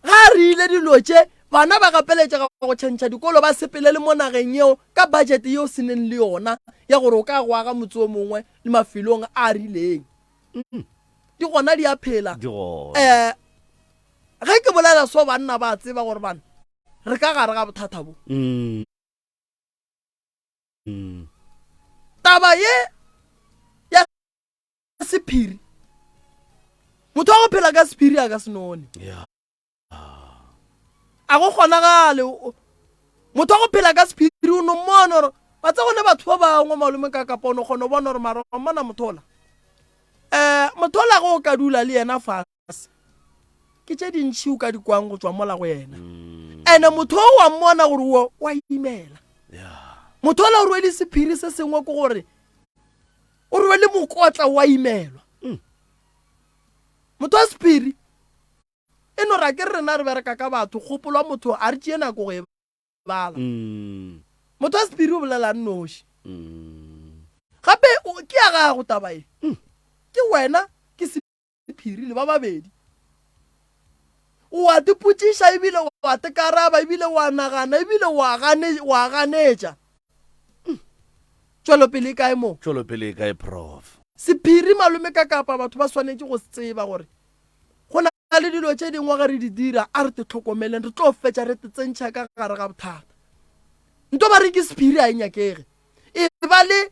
ga a re ile dilo tše bana ba gapeletšega go tšhentšha dikolo ba sepele le mo nageng yeo ka budget yeo se neng le yona ya gore o ka go aga motse o mongwe le mafelong a a rileng. Mm. Di gona di a phela. Di gona. Eh ge ke bolela so banna ba tseba gore bana re ka gare ga bothata bo. Mm. Mm. Taba ye ya sephiri. Motho wa go phela ka sephiri a ka se none. Yeah. A go kgonagale motho wa go phela ka sephiri o no mmona gore ba tsa gone batho ba bangwe malome ka kapa o no kgona go bona gore mara wa mmona motho ola um motho ola ge o ka dula le yena fase ke tše dintšhi o ka di kwang go tšwa mola go yena mm. ene motho o wa mmona gore o wa imela motho ola o rwele sephiri se sengwe ke gore o rwele mokotla wa imelwa mm. motho wa sephiri E no ra ke re rena re bereka ka batho, kgopolo ya motho a re tšee nako go e bala. Mm. Motho wa sephiri o bolela a nnoši. Mm. Gape ke ya gago taba e. Mm. Ke wena ke sephiri le ba babedi. O a tipotšiša ebile wa tekaraba ebile wa nagana ebile wa gane wa ganetša. Mm. Tšwelopele e kae mo? Tšwelopele e kae prof? Sephiri malome ka kapa batho ba swanetše go se tseba gore Go na le dilo tše dingwe ge re di dira, a re te hlokomeleng, re tlo fetša re te tsentšha ka gare ga bothata. Nto ba re ke sephiri a e nyakege. E ba le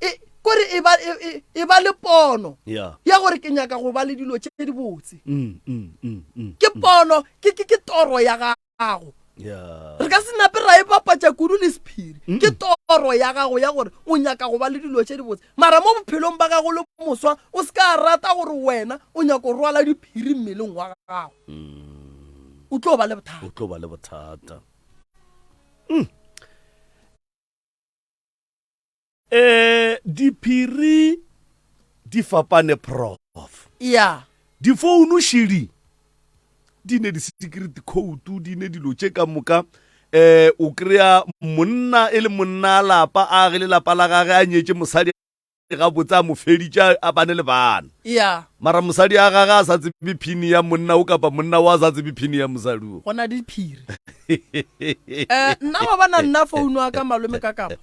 e kore e ba e, e, e ba le pono yeah. ya gore ke nyaka go ba le dilo tše dibotse. Mm, mm, mm, mm, ke pono, ke ke ke toro ya gago. gago. Re ka se nape ra e bapatša kudu le sephiri. Ke toro ya gago ya gore o nyaka go ba le dilo tše dibotse. Mara mo bophelong ba gago le moswa, o se ka rata gore wena o nyaka go rwala diphiri mmeleng wa gago. O tlo ba le bothata. O tlo ba le bothata. Eh, diphiri di fapane prof. Ya. Difounu šidi di ne di-secret code di ne dilo tše ka moka eh o kry-a monna e le monna a lapa a age le lapa la gage a nyetše mosadi gabotse a mo feditše a bane le bana ya mara mosadi a gage a sa tsebe phini ya monna o kapa monna o a sa tsebe phini ya mosadi o go na diphiri eh nna wa bona nna founu wa ka malome ka kapa.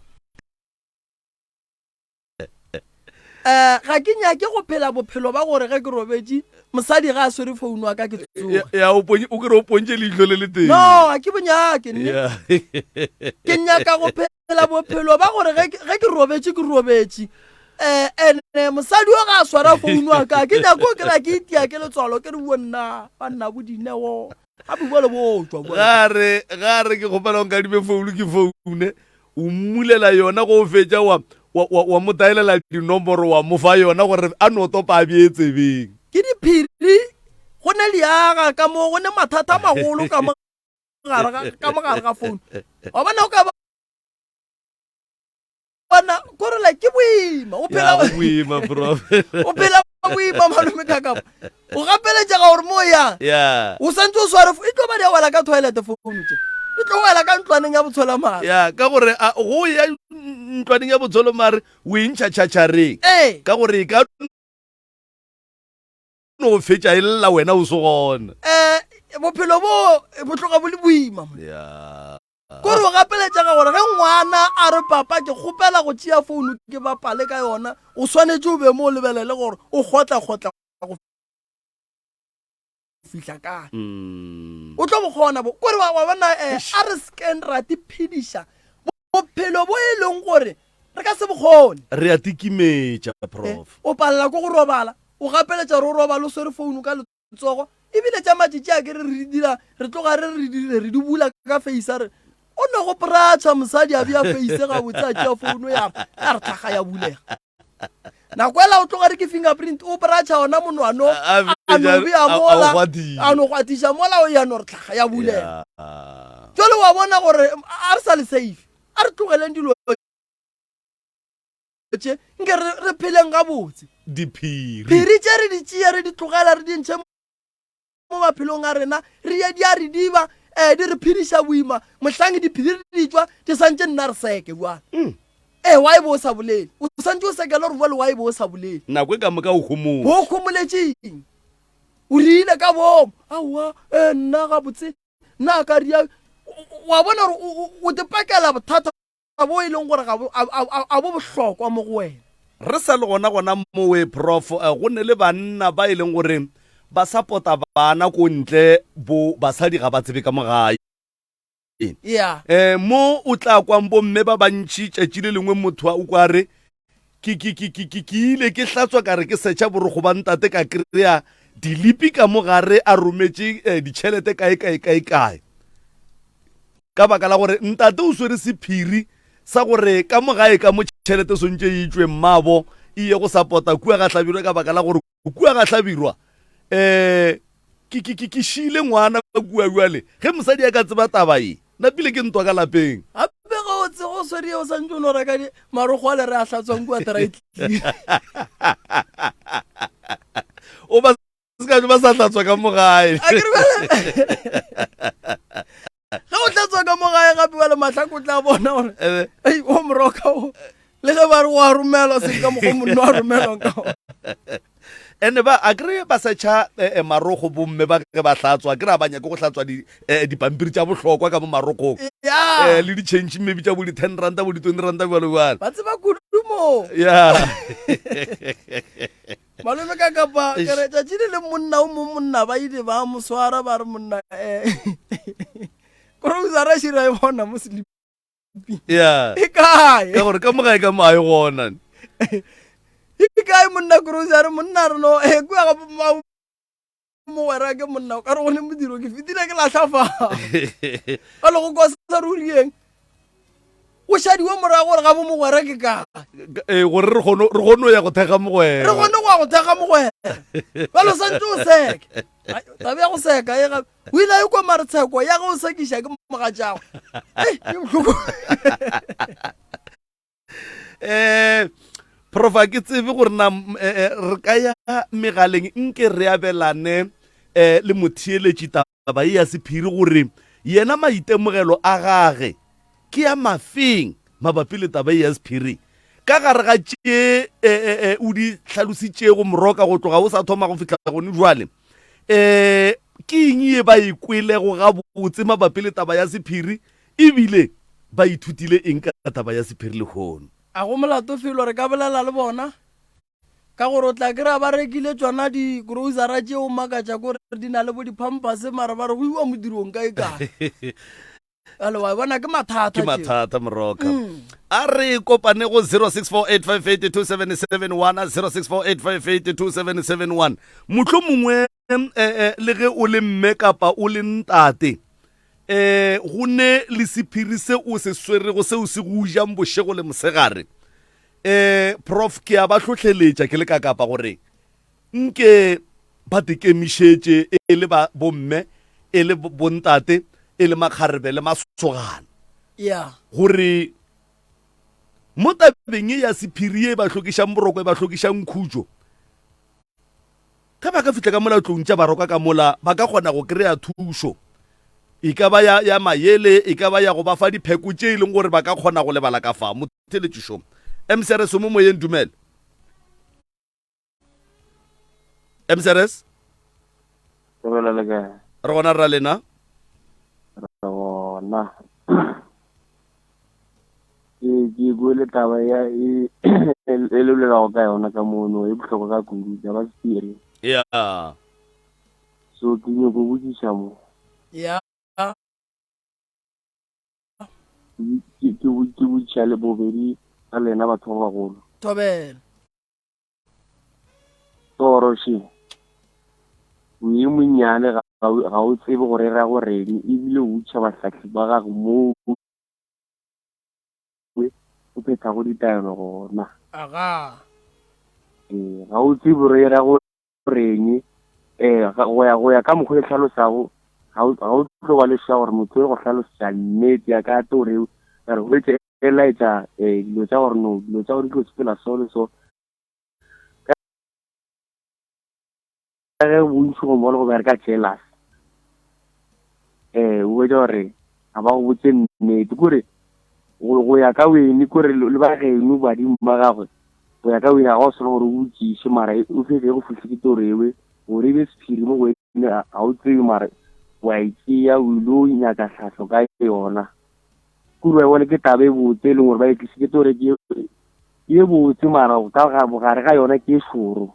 Um ga ke nyake go phela bophelo ba gore ge ke robetše mosadi ga a swere founu wa ka ke tsoge. Ya, o ponye, o kere o pontše leihlo le le tee. No, ga ke bo nyake nne. Ya. Ke nyaka go phela bophelo ba gore ge ke, ge ke robetše ke robetše. Um ene mosadi o ga a swara founu wa ka ke nyako o kry-a ke itia ke letswalo ke re wo nna banna bo dineo. Gape bjale bo tšwa bjale. Ga re, ga re ke kgopela o nkadime founu ke foune, o mmulela yona go o fetša wa, wa, wa, wa mo taelela dinomoro wa mo fa yona gore a no topa a bee tsebeng. Ke diphiri, go ne leaga ka mo, go ne mathata a magolo ka mo gare ga, ka mo gare ga founu. Wa bona o ka ba bona kore like ke boima o phela boima bro o phela boima malome ka kapa o gapeletšega gore mo yang yeah o santse o sware e tlo ba di a wela ka toilet founu tše e tlo wela ka ntlwaneng ya botsholamare ya ka gore go ya ntlwaneng ya botsholomare o e ntšha tšhatšhareng ee ka gore e ka no fetša e lla wena o se gona um bophelo bo bo tloga bo le boima ya Kore o gapeletšega gore ge ngwana a re papa ke kgopela go tšea founu ke bapale ka yona, o swanetše o be mo o lebelele gore o kgotla-kgotla go fihla kae. Mm. O tlo bo kgona bo. Kore wa, wa bona eh, a re sekeng ra tiphediša bophelo bo e leng gore re ka se bo kgone. Re a tikimetša, Prof. Eh, o palela ke go robala, o gapeletša gore o robale o swere founu ka tsogo ebile tša matšatši a ke re re dira re tloga re re dire re di bula ka face a re o ne go poratšha mosadi a bja face gabotse a tšea founu ya a re tlhaga ya bulega nako ela o tloga re ke fingerprint o poratšha ona monwano a no bea mola a no gwatiša mola o ya no re tlhaga ya bulega jale wa bona gore a re sa le safe a re tlogeleng dilo tše nke re re pheleng gabotse. Diphiri. Phiri tše re di tšee re di tlogela re di ntšhe mo maphelong a rena re ye di a re diba um di re phediša boima mohlang diphiri di tšwa di santše nna re seke bjale mm. ee wa e bo o sa bolele o santše o sekele gore bjale wa e bo o sa bolele nako e ka moka o homotše o homoletšeng o rile ka bomo aowa ee nna gabotse nna ka ria wa bona gore o te pakela bothata bo e leng gore ga bo, a, a, a bo bohlokwa mo go wena. Re sa le gona gona mowe Prof, go ne le banna ba e leng gore ba sapota bana ko ntle bo basadi ga ba tsebe ka mo gae. Yeah. Eh, mo o tla kwang bomme ba bantši tšatši le lengwe motho a o kwa re ke ke ke ke ke ke ile ke hlatswa ka re ke setšha borokgo ba ntate ka kry-a dilipi ka mo gare a rometše eh, ditšhelete kae kae kae kae. Ka baka la gore ntate o swere sephiri sa gore ka mo gae ka mo tšhelete swantše e tšwe mmabo e ye go sapota kua ga Hlabirwa ka baka la gore kua ga Hlabirwa um ke ke ke ke šiile ngwana kua bjale ge mosadi a ka tseba taba ye napile ke ntwa ka lapeng. Gape ge o tseba o swere o santše o no reka marokgo ale re a hlatswang kua dry clean. O ba se ka ba sa hlatswa ka mo gae. A ke re bjale ge o hlatswa ka mo gae gape bjale mahlako o tla bona gore ei o moroka o le ge ba re o a romelwa se ka mokgwa monno a romelwang ka ona. Ene ba a kry ba setšha eh, eh, marogo bomme ba ge ba hlatswa kry a ba nyake go hlatswa eh, dipampiri tša bohlokwa ka mo marokong ya le di-change maybe tša bo di-ten ranta bo di-twenty ranta bjalo bjalo ba tseba kudu mo ya Malome ka kapa ke re tšatši le le monna o mong monna ba ile ba mo swara ba re monna eh grocery šira e bona mo sleeping ya e kae ka gore ka mo gae ka mo a e gona e kae monna grocery monna re no eh kua ga mogwera ke monna o ka re go le modiro ke fetile ke lahla fa ba le go kwa sa rurieng o šadiwe morago gore ga bo mogwera ke kae ee gore re kgone re kgone ya go thekga mogwera re kgone go ya go thekga mogwera bjalo santse o seke tabe ya go seka e gape o ile a ikwa mare tsheko ya ge o sekiša ke mogatšago ke bohloko um prof a ke tsebe gore na eh, eh, re ka ya megaleng nke re abelane um le motheeletši taba ye ya sephiri gore yena maitemogelo a gage ke ya mafeng mabapi le taba ye ya sephiri ka gare ga tše o di hlalositšego moroka go tloga o sa thoma go fihla gone jwale um ke eng ye ba e kwelego gabotse mabapi le taba ya sephiri Ebile ba ithutile eng ka taba ya sephiri lehono? A go molato felo re ka bolela le bona? Ka gore o tla kry-a ba rekile tšona di-grocery tšeo makatša kore di na le bo di-pampers mara ba re go iwa modirong kae kae. Bjale wa e bona ke mathata Ke mathata Moroka. A re kopane go 0648582771 0648582771. Mohlomongwe eh, eh, le ge o le mme kapa o le ntate eh go ne le sephiri se o se swerego seo se go jang bošego le mosegare. Eh prof ke a ba hlohleletša ke le ka kapa gore Nke ba tekemišetše e le ba bomme, e le bontate, e le makgarebe le masogana. Yeah. Gore mo tabeng ye ya sephiri ye e ba hlokišang boroko, e ba hlokišang khutšo, ge ba ka fihla ka mola tlong tša baroka ka mola, ba ka kgona go kry-a thušo. E ka ba ya, ya mayele, e ka ba ya go ba fa dipheko tše e leng gore ba ka kgona go lebala ka fa. Motheeletši šo. MCRS o mo moyeng, dumela. MCRS Thobela le kae? Re gona rra lena. Re gona. Ke ke kwele taba ya e e le bolelago ka yona ka mono e bohlokwa ka kudu taba sephiri. Yeah. So ke nyoko botšiša mo. Yeah. Ke ke ke botšiša le bobedi ga lena batho ba bagolo. Thobela. Toro še, o ye monnyane ga, ga o tsebe gore e ra go reng, ebile o utšha bahlahli ba gago moo o phethago ditaelo gona. Aga. Ee, ga o tsebe gore e ra go reng, ee, go ya, go ya ka mokgwa o e hlalosago, ga o, ga o tlo ba le sure gore motho o go hlalosetša nnete ya ka toro eo, ka re hwetše e laetša um dilo tša gore no dilo tša gore di tlo sepela so le so ka ge bontši go mo le go bereka jealous um o hwetša gore ga ba go botse nnete kore go ya ka wene kore le ba geno badimo ba gagwe go ya ka wene ga go swana gore o botšiše mara o fetse go fihle ke toro ewe gore e be sephiri mo go wene ga o tsebe mara wa e tšea o ile o nyaka tlhahlo ka yona Kudu ba e bone ke taba e botse e leng gore ba e tlisitse tore ke ye botse mara ka ga bogare ga yona ke e šoro.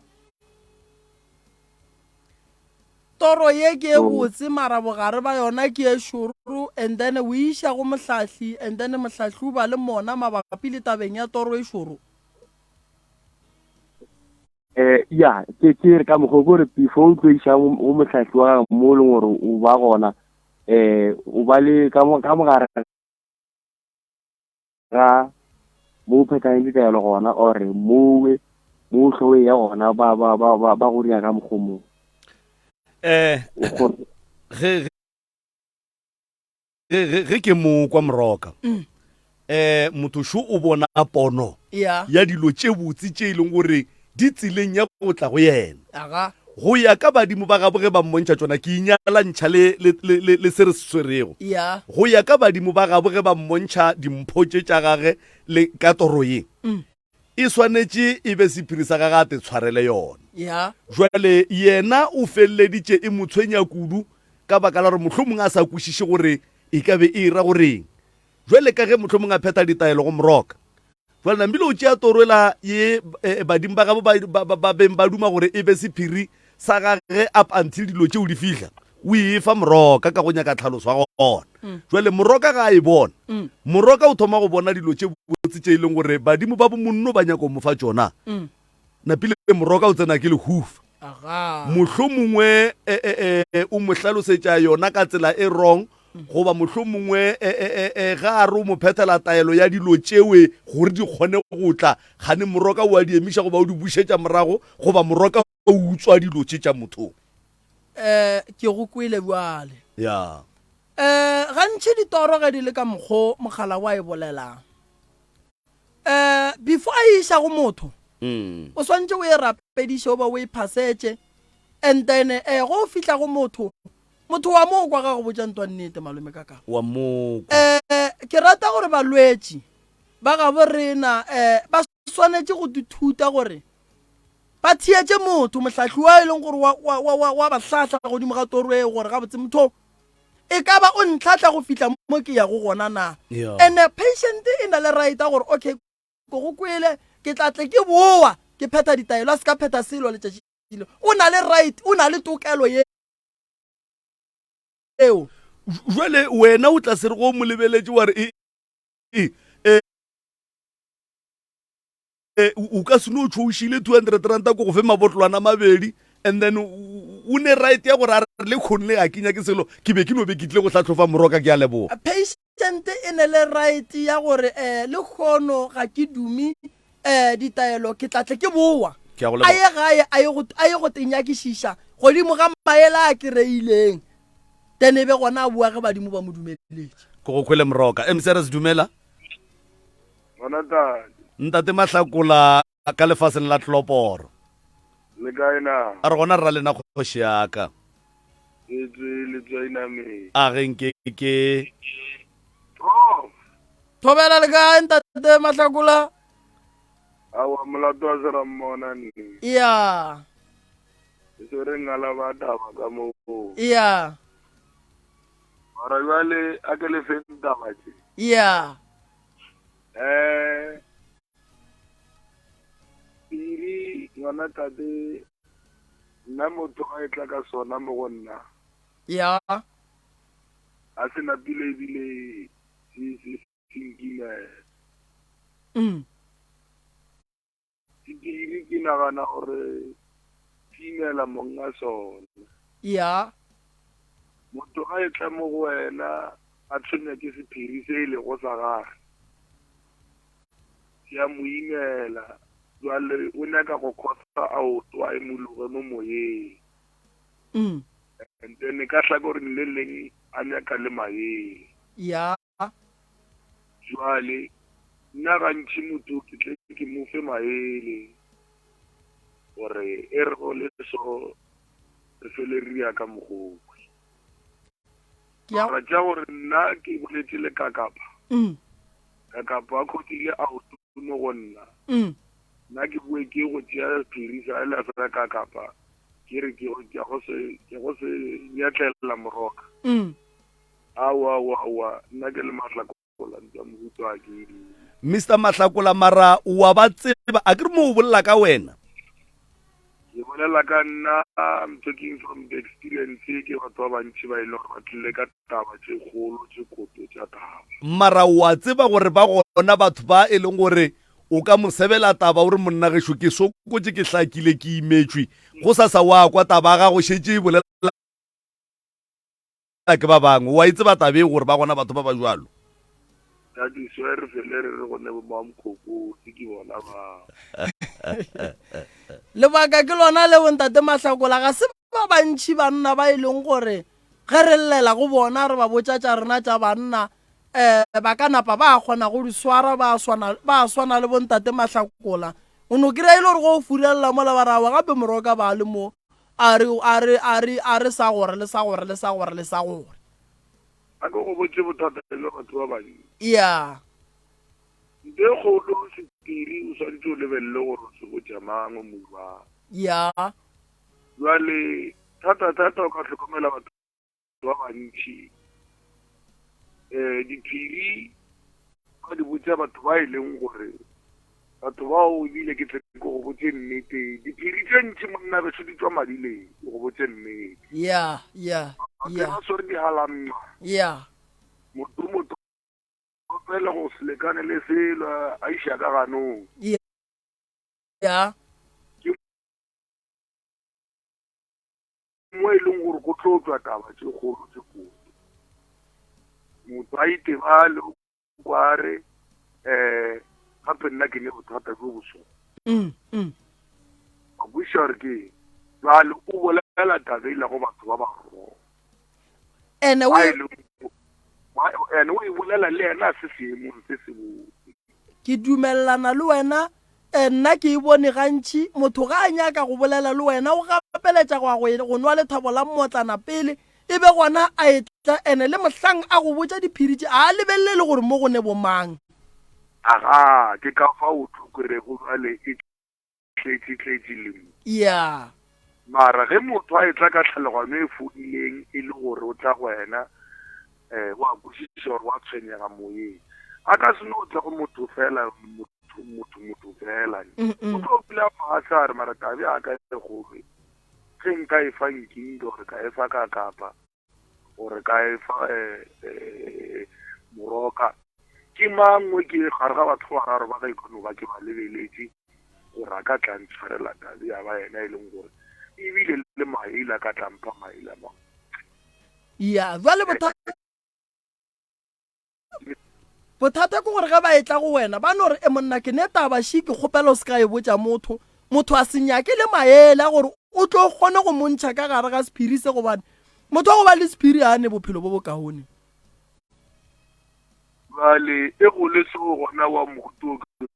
Toro ye ke e botse mara bogare ba yona ke e šoro and then o e iša go mohlahli and then mohlahli o ba le mona mabapi le tabeng ya toro e šoro. Eh, ya ke ke re ka mokgwa ko re before o tlo iša go mohlahli wa gago mo e leng gore o ba gona eh o ba le ka mo ka mogare ga mo o phethang ditaelo gona or mowe mo hlowe ya gona ba ba ba ba ba go dira ka mokgwa mo eh ge ge ge ke mo kwa moroka mm. eh motho sho o bona pono ya dilo tše botse tše e leng gore di tseleng ya go tla go yena go ya ka badimo ba gabo ge ba mmontšha tšona ke inyalantšha le, le, le, le, le se re se swerego go ya ka badimo ba gabo ge ba mmontšha dimpho tše tša gage le ka toro ye mm. e swanetše e be sephiri sa gage a te tshwarele yona jwale yena o feleleditše e mo tshwenya kudu ka baka la gore mohlomongwe a sa kwešiše gore e ka be e ra goreng Bjale ka ge mohlomong a phetha ditaelo go Moroka. Bjale Nambile o tšea toro ela ye eh, badimo ba gabo ba, ba, ba, ba beng ba duma gore e be sephiri sa gage up until dilo tšeo di fihla. O e fa Moroka ka go nyaka tlhaloso ya gona. Bjale Moroka ga a e bona, Moroka o thoma go bona dilo tše botse tše e leng gore badimo ba bomonno ba nyaka go mo fa tšona. Napile Moroka o tsena ke lehufa. Mohlomongwe e, e, e, o mo hlalosetša yona ka tsela e wrong goba mohlomongwe e, e, e, e, ga a re o mo phethela taelo ya dilo tšewe gore di kgone go tla gane Moroka o a di emiša goba o di bušetša morago goba Moroka o utswa dilo tše tša motho. Um ke go kwele bjale. Ya. Um gantši ditoro ge di le ka mokgo mogala wa e bolelang. um before a e iša go motho mm. o swantše o e rapediše o ba o e phasetše and then eh go fihla go motho motho wa mo kwa ga go botša ntwa nnete malome ka ka wa mo eh ke rata gore balwetši ba gabo rena eh ba swanetše go dithuta gore ba theetše motho mohlahli wa e leng gore wa, wa, wa, wa, wa ba hlahla godimo ga toro eo gore gabotse motho e ka ba o ntlhatla go fihla mo ke yago gona na Yeah. and patient e na le right ya gore okay ko go kwele ke tla tle ke boa. Ke phetha ditaelo, a se ka phetha selo letšatši le. O na le right, o na le tokelo yeo. Jwale wena o tla se re go mo lebeletše wa re e, e, e, e, o ka se no tšhoušile 200 ranta ko go fe mabotlolwana a mabedi and then o ne right ya gore a re le kgonle ga ke nyake selo ke be ke no be ke tlile go hlahlofa moroka ke a leboga. Patient e ne le right ya gore eh lekgono ga ke dume eh ditaelo ke tla tle ke bowa. Ke a go A leboga. ye gae a ye go a ye go tenyakišiša godimo ga maele a kereileng then e be gona a bowa ge badimo ba mo dumeletše. Ke go kwele moroka. MCRS dumela. Gona tate. Ntate Mahlakola ka lefaseng la tloporo. Le kae na? A re gona rra lena kgoši ya ka. Ke tswe letswai nameng. A ge nke ke. Prof. Thobela le kae ntate Mahlakola? Aowa molato wa se ra mmona nne. Iya. Ke swere ngala ba taba ka moo. Iya. Mara jwale a ke le feng taba tše. Iya. Eh Piri ngwana tate nna motho a etla ka sona mo go nna. Ya. A se napile ebile se se se nkimela. Mm. Sephiri ke nagana gore se imela monga sona. Ya. Motho ga etla mo go wena a tshwenywa ke sephiri se e lego sa gage, se a mo imela. Bjale o nyaka go khosa aoto a imologe mo moyeng. Mm. And then ka hlakoreng le leng a nyaka le maele. Ya. Jwale, nna gantši motho ke tle ke mo fe maele gore e re go le so re fele re ya ka mokgokwe. Mara tša gore nna ke boletše le Kakapa, mm. Kakapa a khotile a mo go nna. Mm. Nna ke boe ke go tšea sephiri sa ela sa Kakapa ke re ke go se ke go se nyatlela moroka. Mm. Aowa, aowa, aowa, nna ke le Mahlakola, ntwa mohuta ga ke e dire. Mister Mahlakola, mara o a ba tseba, a ke re mo o bolela ka wena? Ke bolela ka nna, I'm talking from the experience, ke batho ba bantši ba e leng gore ba tlile ka taba tše kgolo, tše koto tša taba. Mara o a tseba gore ba gona batho ba e leng gore o ka mo sebela taba o re monna gešo ke sokotše ke hlakile ke imetšwe, gosasa wa kwa taba ya gago šetše e bolela ke ba bangwe. O a e tseba taba e gore ba gona batho ba ba jwalo? That is why re fele re re go ne bo mamkhokotsi ke bona ba. Lebaka ke lona leo Ntate Mahlakola, ga se ba bantši banna ba e leng gore ge re llela go bona re ba botša tša rena tša banna um ba ka napa ba kgona go di swara ba swana ba swana le bontate Mahlakola. O no kry-a e le gore go o furelela mola ba re aowa gape moroka ba le mo A re, a re, a re, a re sa gore, le sa gore, le sa gore, le sa gore. A ke go botše bothata bja batho ba bantši. Ya. Nto e kgolo, sephiri, o swanetše o lebelele gore o se botša mang, o mo mang. Ya. Bjale, thata-thata o ka hlokomela batho. ba bantši um diphiri ba di botša batho ba e leng gore batho bao ebile ke tle ke go botše nnete diphiri tše ntši monna gešo di tšwa madileng ke go botše nnete ya ya ya ba swere dihalamma ya motho motho fela go se lekane le selo a iša ka ganong ya ke Mo e leng gore go tlo tšwa taba tše kgolo tše kotsi. Motho a itebale o kwa re um gape nna ke ne bothata bjo bo so. Mm, mm. Wa kwešiša gore ke eng? Bjale o bolela taba e go batho ba ba wrong. Ene o Ba e leng ene o e bolela le yena a se seemong se se botse. Ke dumelelana le wena Nna ke e bone gantši, motho ga a nyaka go bolela le wena, o gapeletša go ya go e, go nwa lethabo la mmotlana pele, e be gona a etla, ene le mohlang a go botša diphiri tše, a a lebelele le gore mo go ne bomang. Agaa, ke ka fao o tlo kwerego bjale e tletše-tletše le mo. Ya. Mara ge motho a etla ka tlhaloganyo e fodileng e le gore o tla go wena, um o a kwešiša gore wa tshwenyega moyeng, a ka se no tla go motho fela, motho, motho, motho fela. O tlo pula fase a re mara tabe ya ka e kgolo ge nka e fa nkinki gore ka e fa ka kapa gore ka e fa um moroka ke mang o ke gare ga batho ba bararo ba ka ikgono ba ke ba lebeletše gore a ka tla ntshwarela tabe ya ba yena e leng gore ebile le maele a ka tla mpha maele a mangwe. Ya jwale bothata Bothata ke gore ge ba etla go wena ba no re, E monna, ke ne taba še, ke kgopela o se ka e botša motho. Motho a se nyake le maele a gore o tlo kgone go mo ntšha ka gare ga sephiri se gobane motho wa go ba le sephiri ga a ne bophelo bo bokaone. Bjale e go le seo gona wa mohuta o ke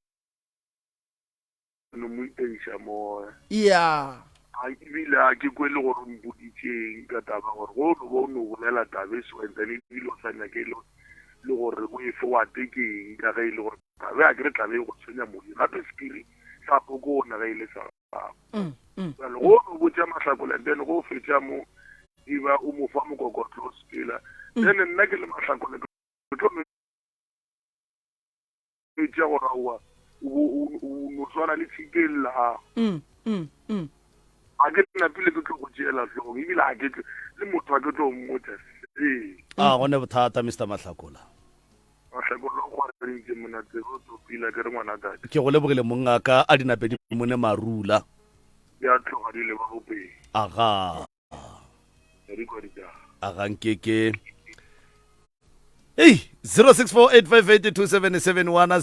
no mo iteiša moya. Ya. A ebile a ke kwele gore o mpoditšeng ka taba gore go no ba o no bolela taba e so and then ebile o sa nyake le le gore o e fe wate ke eng ka ge e le gore taba a ke re tlabe e go tshwenya moyeng gape sephiri sa pokona ge e le sa gago. Bjale go no botša Mahlakola and then go fetša mo e ba o mo fa mokokotlo o sepela then nna ke le Mahlakola ke tlo E tšea gore aowa, o bo o, o no swana le tshipi e llago. Mm, mm, mm. Ga ke napile ke tlo go tšeela hlogong, ebile ga ke tlo, le motho ga ke tlo mmotša selo. A go ne bothata, Mister Mahlakola. Mahlakola o kgwareditše monna tsebe o tlo pila ke re ngwana tate. Ke go lebogile mongaka, a di nape di mone marula. Di a tloga di leba bopeng. Aga. Re kwa ditaba. A ga nke ke Ei, 0648582771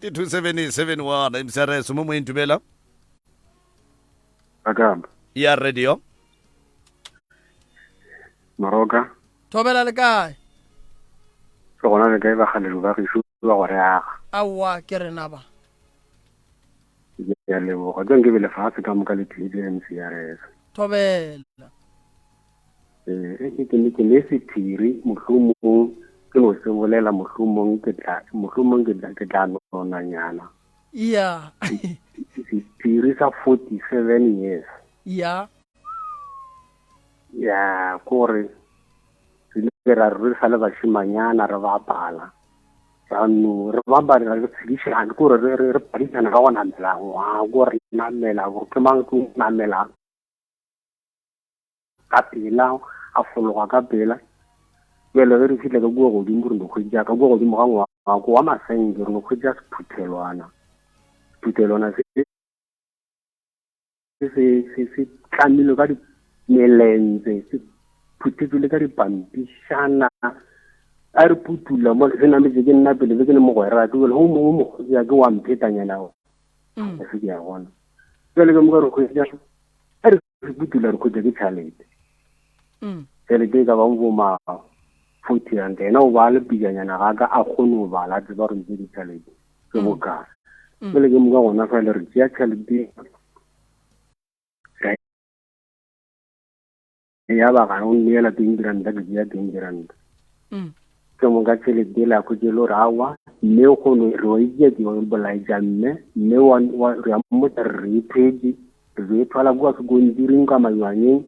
0648582771 MCRS mo moeng dumela. Akamba. Ya radio. Moroka. Thobela le kae? Re gona le kae bagaledu ba gešo ba go re aga. Aowa ke rena ba. Ke a leboga. Tse nke be lefatshe ka moka le tlile MCRS. Thobela. Eh, ke ne ke ne sephiri mohlomong ke no se bolela mohlomong ke tla mohlomong ke tla ke tla nonanyana. Yeah. Sephiri sa 47 years. Yeah. Ya kore re ile ra re sa le bashimanyana re bapala. Ra no re bapala re tshedišana kore re re re phadišana ka go namela ngwako re namela gore ke mang tlo namela ka pela a fologa ka pela. Bjale ge re fihla ka kua godimo re no hwetša ka kua godimo ga ngwako wa masenke re no hwetša sephuthelwana. Sephuthelwana se se se se tlamilwe ka melentse se phuthetšwe le ka dipampišana a re putula mo se nametše ke nna pele be ke le mogwera ke bjale o mongwe mokgotsi ya ke wa mphetanyana o mm. se ke ya gona jale ke moka re kgwetša a re se putula re kgwetša ke tšhalete mm. tšhelete e ka bang bo ma 40 rand ena o ba le pijanyana ga ka a kgone go bala a tseba gore ntse ditšhelete ke mm. bokae mm. jale ke moka gona fale re tšea tšhelete ya ba gare o nneela 20 ranta ke tšea 20 ranta mm. ke moka tšhelete le a khutše le gore awa mme o kgone re wa itšea ke bolaetša mme mme re a mmotsa re re iphetše re e thwala kua sekontiring ka manywanyeng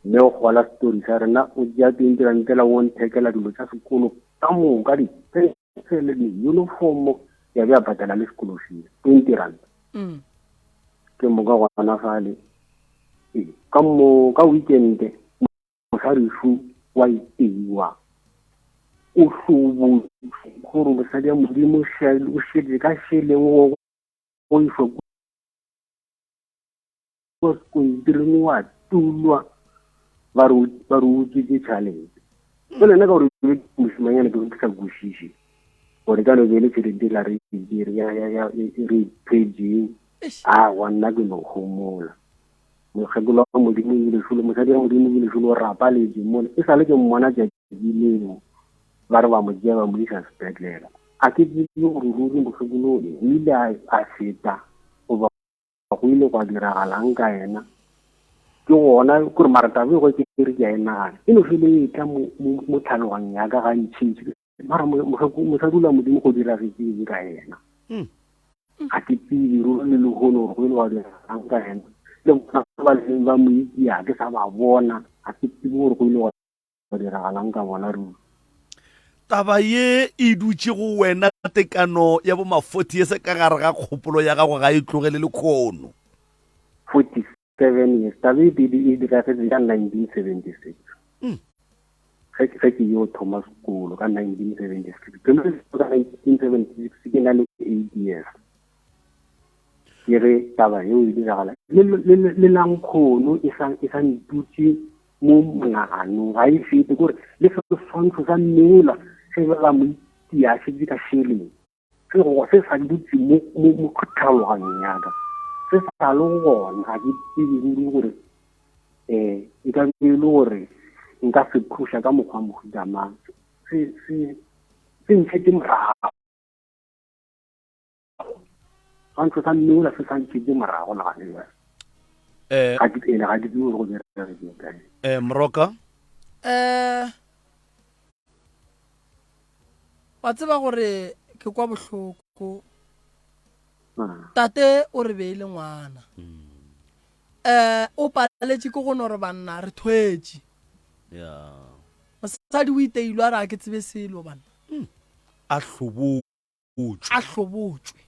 mme o gola setori sa rena o tšea 20 ranta la o nthekela dilo tša sekolo ka moka dipensele di-uniformo ya be a patela le sekolo fee 20 ranta Ke moka gona fale ka mo ka weekend mosadi wa iteiwa o hlobotse gore mosadi ya modimo o šetše ka šeleng go go išwa kua sekontiring wa tulwa ba re ba re utswitse tšhalete jale nna ka gore mošimanyana ke ke sa kwešiše gore ka no be le tšhelete la re re phejeng a wa nna ke no homola mokgekolo wa modimo ebile šolo mosadi wa modimo ebile šolo o rapaletše mole e sale ke mmona tšatši leo ba re ba mo tšea ba mo isa sepetlela a ke tsebe gore ruri mokgekolo o ile a feta goba go ile gwa diragalang ka yena ke gona kore mara taba e go ke re ke a e nagana e no fele e tla mo tlhaloganyong ya ka gantšintši mara mosadi ola modimo go diragetseng ka yena hmm. ga ke tsebe ruri le lehono gore go ile gwa diragalang ka yena le bona ba leng ba mo itse ga ke sa ba bona ga ke tsebe gore go ile gwa diragalang ka bona ruri. Taba ye e dutše go wena tekano ya bo ma 40 years ka gare ga kgopolo ya gago ga e tlogele lekhono. 47 years. Taba e pele e diragetse ka 1976. Ge ge ke yo thoma sekolo ka 1976. Ke thomile sekolo ka 1976 ke na le 8 years. Ke ge taba yeo e diragala. Le le le la nkgono e sa e sa ntutše mo monaganong ga e fete kore le seswantšho sa mmeola ge ba ba mo itia a šetše ka šeleng se go se sa dutse mo mo mo tlhaloganyong ya ka se sa le gona ga ke tsebe ruri gore um e ka be e le gore nka se thuša ka mokgwa mohuta mang se se se ntšhetše morago Seswantšho sa mmeola se sa ntšhetše morago le gane bjale. Eh, Ga ke ene ga ke tsebe gore go diregile kae. eh, Moroka, Eh, wa tseba gore ke kwa bohloko Ah, tate o re beile ngwana eh o paletše ke go no re banna re thwetše ya mosadi o iteilwe a re a ke tsebe selo banna a hlobo hlobotšwe. A hlobotšwe.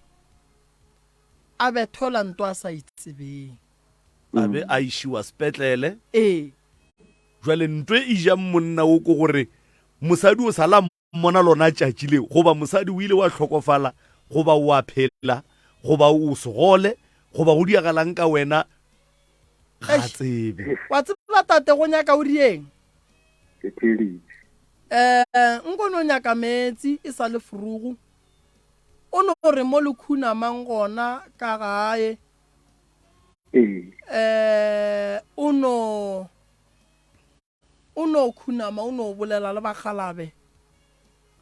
A bethwelwa nto a sa e tsebeng. A be a išiwa sepetlele. Ee. Jwale nto e jang monna wo ke gore mosadi o sa la mmona lona tšatši leo, goba mosadi o ile wa hlokofala, goba o a phela, goba o segole, goba go diagalang ka wena, ga a Eish. tsebe. Wa tseba tate go nyaka o rieng? Ke theeditše. Eh, nko no nyaka meetsi e sa le frugu. O no re mo le khunamang gona ka gae. Ee. Eh, o no o no khunama o no bolela le bakgalabe.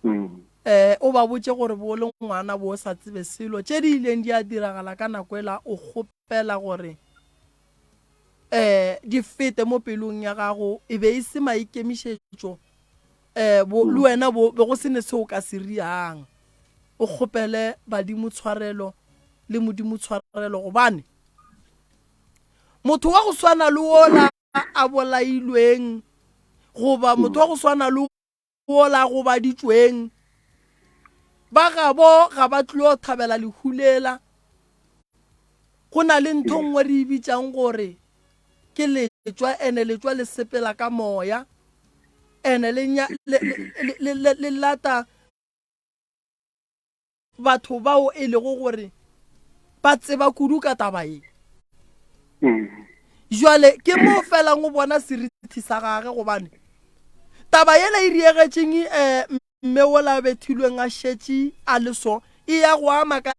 Mm. Eh, o ba botše gore bo le ngwana bo sa tsebe selo tše di ileng di a diragala ka nako ela o kgopela gore um di fete mo pelong ya gago e be e se maikemišetšo um bo le wena bo be go se ne se o ka se riang o kgopele badimo tshwarelo le modimo tshwarelo gobane motho wa go swana le wola a bolailweng goba motho wa go swana le wola a gobaditšweng ba gabo ga ba tlilo thabela lehu lela go na le ntho nngwe re e bitšang gore ke letšwa ene letšwa le sepela ka moya ene le, le, le, le, le lata batho bao e lego gore ba tseba kudu ka taba ye. Jwale ke mo felang o bona seriti sa gage gobane taba yela e diegetšeng um mme wola bethilweng a šetše a le so e ya go ama ka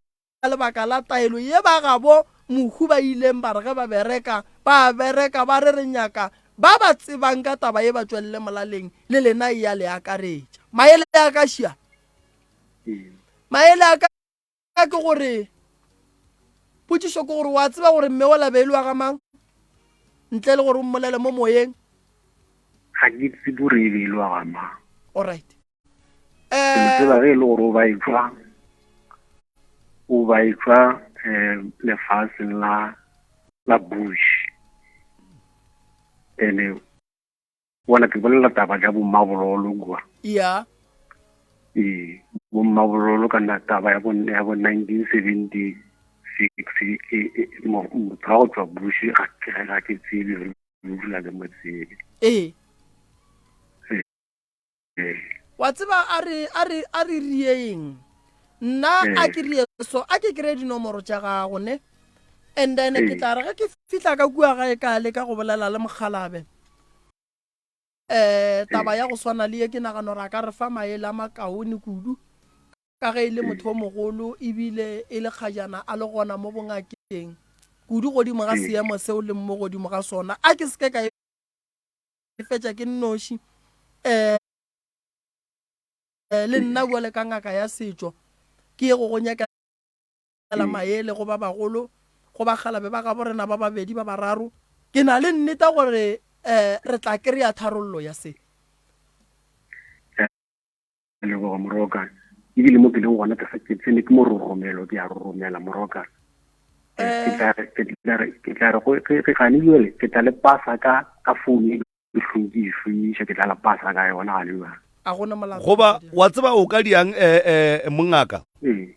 lebaka la taelo ye ba gabo mohu ba ileng ba re ge ba bereka ba bereka ba re re nyaka ba ba tsebang ka taba ye ba tšwelele molaleng le lena e ya le akaretša maele a ka šia Maele a ka ke gore, potšišo ke gore wa tseba gore mme wa labe e le wa ga mang? Ntle le gore o mmolele mo moyeng. Ga ke tsebe gore e be e le wa ga mang. Alright. Ke mo tseba ge e le gore o ba etšwa, o ba etšwa um lefaseng la la Bush. Ene Bona ke bolela taba tša bommabololo kua. Ya. Ee, bommabololo ka na taba ya bo ya bo 1976 e, e, motho wa go tšwa Bush ga ke ga ke tsebe ruri ga ke mo tsebe. Ee. Ee. Wa tseba a re a re a re rieng nna a ke rie so a ke kry dinomoro tša gago ne and then ke tla re ge ke fihla ka kua gae ka leka go bolela le mokgalabe um taba ya go swana le ye ke nagana gore a ka re fa maele a makaone kudu ka ge e le motho o mogolo ebile e le kgajana a le gona mo bongakeng kudu godimo ga seemo seo leng mo godimo ga sona a ke seke ka e fetša ke nnoši um le nna bjale ka ngaka ya setšo ke ye go go nyakela maele go ba bagolo go bakgalabe ba gabo rena ba babedi ba bararo ke na le nneta gore um re tla kry-a tharollo ya se. Ke leboga Moroka. Ebile mo ke leng gona ke ke tsene ke mo roromelo ke a roromela Moroka. Ke tla re ke tla re ke tla re go ge gane jwale ke tla le pasa ka ka phone e ke hlong ke e šomiša ke tla le pasa ka yona gane jwale. A gona molato. Goba wa tseba o ka diang eh eh mongaka? Ee.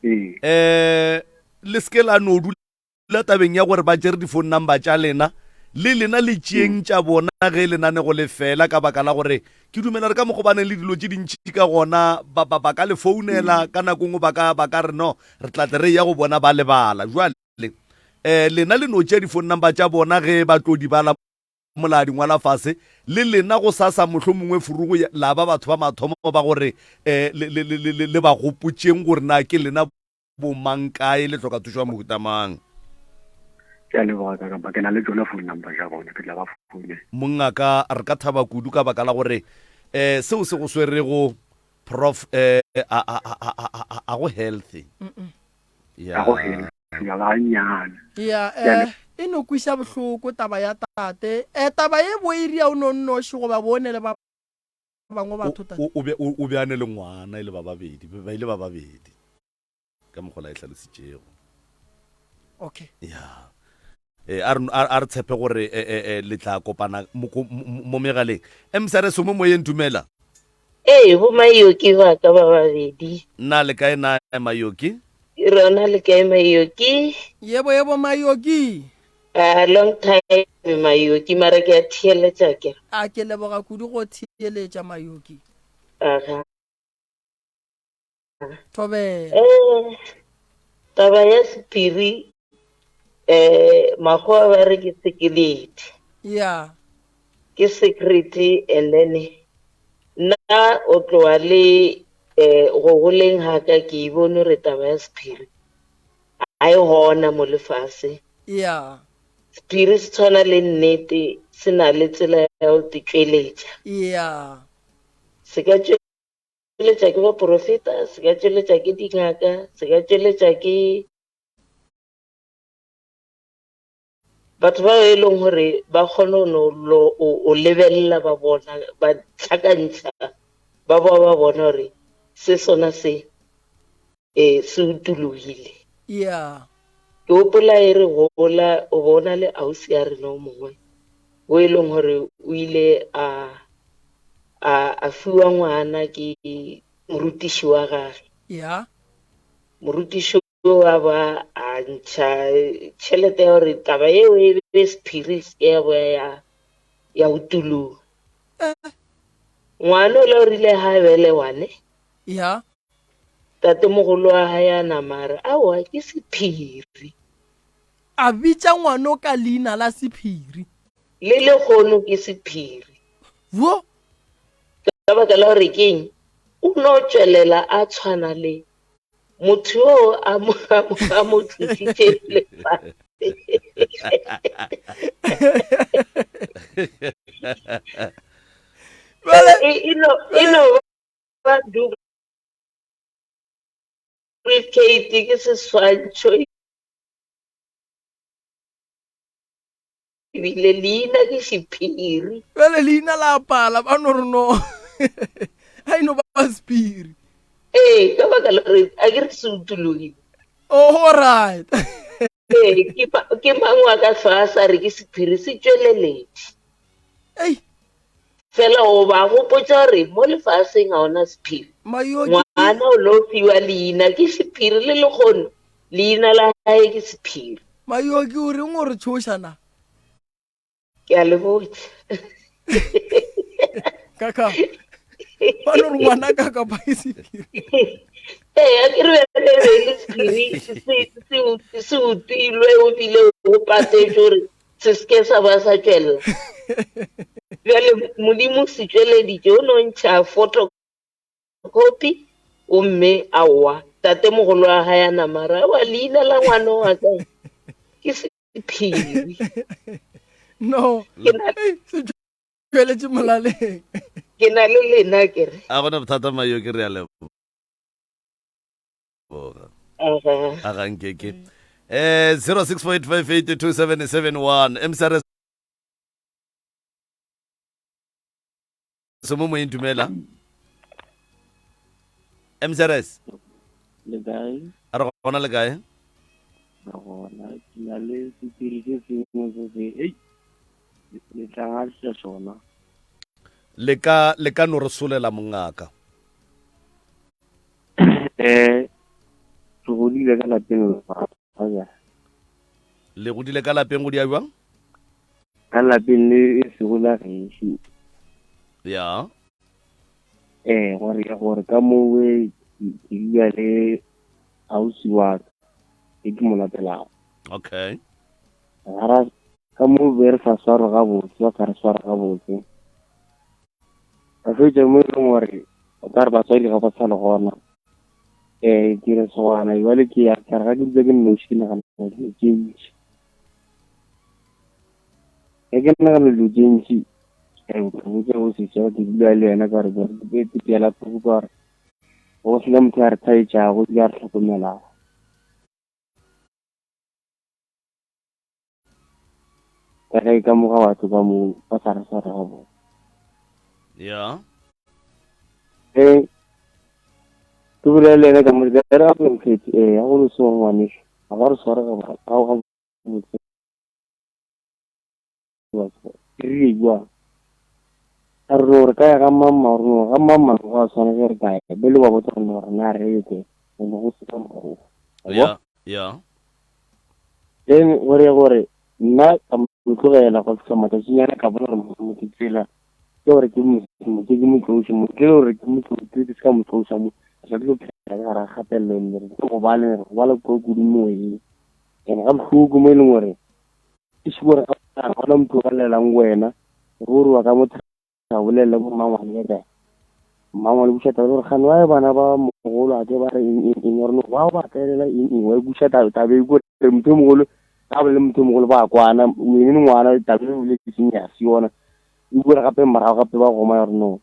Ee. Eh le seke la no dula tabeng ya gore ba tšere di-phone number tša lena le lena le tšeeng tša bona ge lenanego le fela ka baka la gore ke dumela re ka mokgo ba neng le dilo tše dintši ka gona ba, ba, ba ka le founela ka nako nngwe ba ka ba ka re no re tla tle re ya go bona ba lebala jwale eh lena le no tšea di-phone number tša bona ge ba tlo di bala mola a di ngwala fase le lena go sasa mohlomongwe furugo la ba batho ba mathomo ba gore eh le, le, le, le, le ba gopotšeng gore na ke lena bo mang kae le hloka thušo ya mohuta mang. Ke a leboga ka kapa ke na le tšona phone number tša bona ke tla ba founela. Mongaka re ka thaba kudu ka baka la gore eh seo se go swerego prof eh a a a a a a go healthy. Ya. A go healthy ya ga nnyane. Ya eh e no kwiša bohloko taba ya tate. Eh taba ye bo e ria o no nnoši goba bo ne le ba bangwe batho tate. O be o be a ne le ngwana e le ba babedi ba ile ba babedi ka mokgwa la e hlalositšego. Okay. Ya. E, a re a re tshepe gore e, e, e, le tla kopana mo, mo megaleng. MSRS mo moyeng dumela. Ee, bo Mayoki ba ka ba babedi. Na le kae na Mayoki? Rona le kae Mayoki? Yebo yebo Mayoki. A long time Mayoki mara ke a theeletša ke. A ke leboga kudu go theeletša Mayoki. Aga. Thobela. Eh, taba ya sephiri eh makgowa ba re ke sekeledi. Yeah. Ke secret and then nna o tloa le eh go goleng ga ka ke e bone gore taba ya sephiri a e gona mo lefase. Yeah. Sephiri se tshwana le nnete se na le tsela ya go tšweletša. Yeah. Se ka tšweletša ke baprofeta, se ka tšweletša ke dingaka, se ka tšweletša ke batho ba e leng gore ba kgone go o lebelela ba bona ba tlhakantšha ba boa ba bona gore se sona se um se utologile. Yeah. Ke gopola e re gola o bona le ausi ya rena o mongwe o e leng gore o ile a a a fiwa ngwana ke morutiši wa gage. Yeah. Morutiši o a ba a ntšha tšhelete ya gore taba eo e be sephiri se ke ya boya ya ya utologa. Eh. Ngwana o la o rile ha belewane. Yeah. Tatemogolo wa hae a nama a re, Aowa, ke sephiri. A bitša ngwano ka leina la sephiri. Le lehono ke sephiri. Wo! Ka baka la gore keng? O no tšwelela a tshwana le motho yo a mo, a mo, a mo tlisitše lefase. Bjale, E, e no, e no ba duplicate ke seswantšho ebile leina ke sephiri. Bjale leina la pala ba no re no a ino ba sephiri. Ee, ka baka la gore a ke re se utologile. Oh, all right. Ee, ke mang wa ka hlwa a sa re ke sephiri se tšweleletše. Ei. Fela o ba gopotša gore mo lefaseng ga ona sephiri. Ngwana o lo fiwa leina ke sephiri le lekgono leina la gae ke sephiri. Mayoki o reng o re tšhoša na? Ke a le botša. Kaka. Ba no re ngwana kaka ba ke sephiri. Ee, a ke re bjale e be e le sephiri se utilwe o bile o patetšwe gore se se ke sa ba sa tšwelela. Bjale Modimo se tšweleditše o no ntšha photocopy gomme aowa tatemogolo wa gae a namara wa leina la ngwana wa ka ke sephiri. No. Se tšweletše molaleng. Ke na le lena ke re. A gona bothata Mayo ke re a leboga. A ga nke ke. Eh 0648582771 MCRS se mo moyeng dumela. MCRS. Le kae? A re gona le kae? Re gona ke na le sephiri se sengwe se se ei le tla sona. Le ka, le ka no re solela mongaka. Eh, re godile ka lapeng la ga. Le godile ka lapeng go dia bjang? Ka lapeng le e sego la gešo. Ya. Eh, gore gore ka mowe ke dula le ausi wa ka e ke mo latelago. Okay. Gara ka mo be re sa swarwe gabotse, ba sa re sware gabotse. Ka fetša mo e leng gore o ka re batswadi ga ba sa le gona. Um ke re sogana jwale ke ya ka re ga ke dula ke nnoši ke nagana dilo tše ntši. Ge ke nagana dilo tše ntši ka botša go sesi wa ke dula le yena ka re ke peela thoko ka gore go sena motho a re thaetšago ebile a re hlokomelago. Ka ge ka moga batho ka mo ba sa re sware gabotse. Ya. Ge ke bolela le yena ka mo ka re gape mokgethi ee ga go le so ngwaneso ga ba re sware gabotse batho ke rile jwang a re no re ka ya ga mamma gore no ga mamma go a tshwana ge re ka ya bele wa botsa gore no re na re ye kae ene go se ka mokgwa Ya. Ya. Then gore gore nna ka mo tlogela go fihla matšatšinyana ka bona gore motho tsela ke gore ke mo ke mo tlose mo ke gore ke mo tlose ke se ka mo tlosa mo re sa tlo phela ka gare ga kgatelelo mme re tlo gobala re gobala ko kudu moyeng and ga bohloko mo e leng gore ke se gore ga gona motho o ka llelang wena gore wa ka mo Ka bolelela bo mmangwane ka kae. Mmangwane buša taba gore gane wa bana ba mogolo a ke ba re eng eng eng gore wa ba tlelela eng eng wa buša taba taba e gore motho o mogolo ka bolele motho o mogolo ba kwana wene le ngwana taba e bole ke seng ya se yona e bua gape morago gape ba goma ya gore no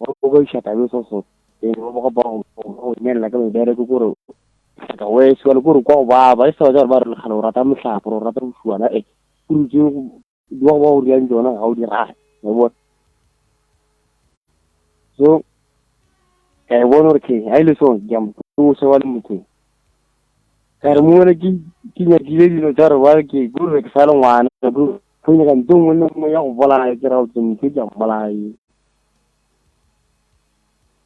o ka iša taba e so so eng ba ba ba go nyelela ka mebereko kore ka wese wale kore kwa go baba e sa ba gore ba re lekgale o rata mohlapo o rata bošuana e kore tse di ba go ba o riang tsona ga o di rate wa bona so ka e bona gore ke ga e le so ke a mo tlosa wa le motho ka re mo ke ke nyakile dilo tsa re ba ke gore ke sa le ngwana go nyaka ntho nngwe le nngwe ya go bolaya ke ra go motho ke a mmolaye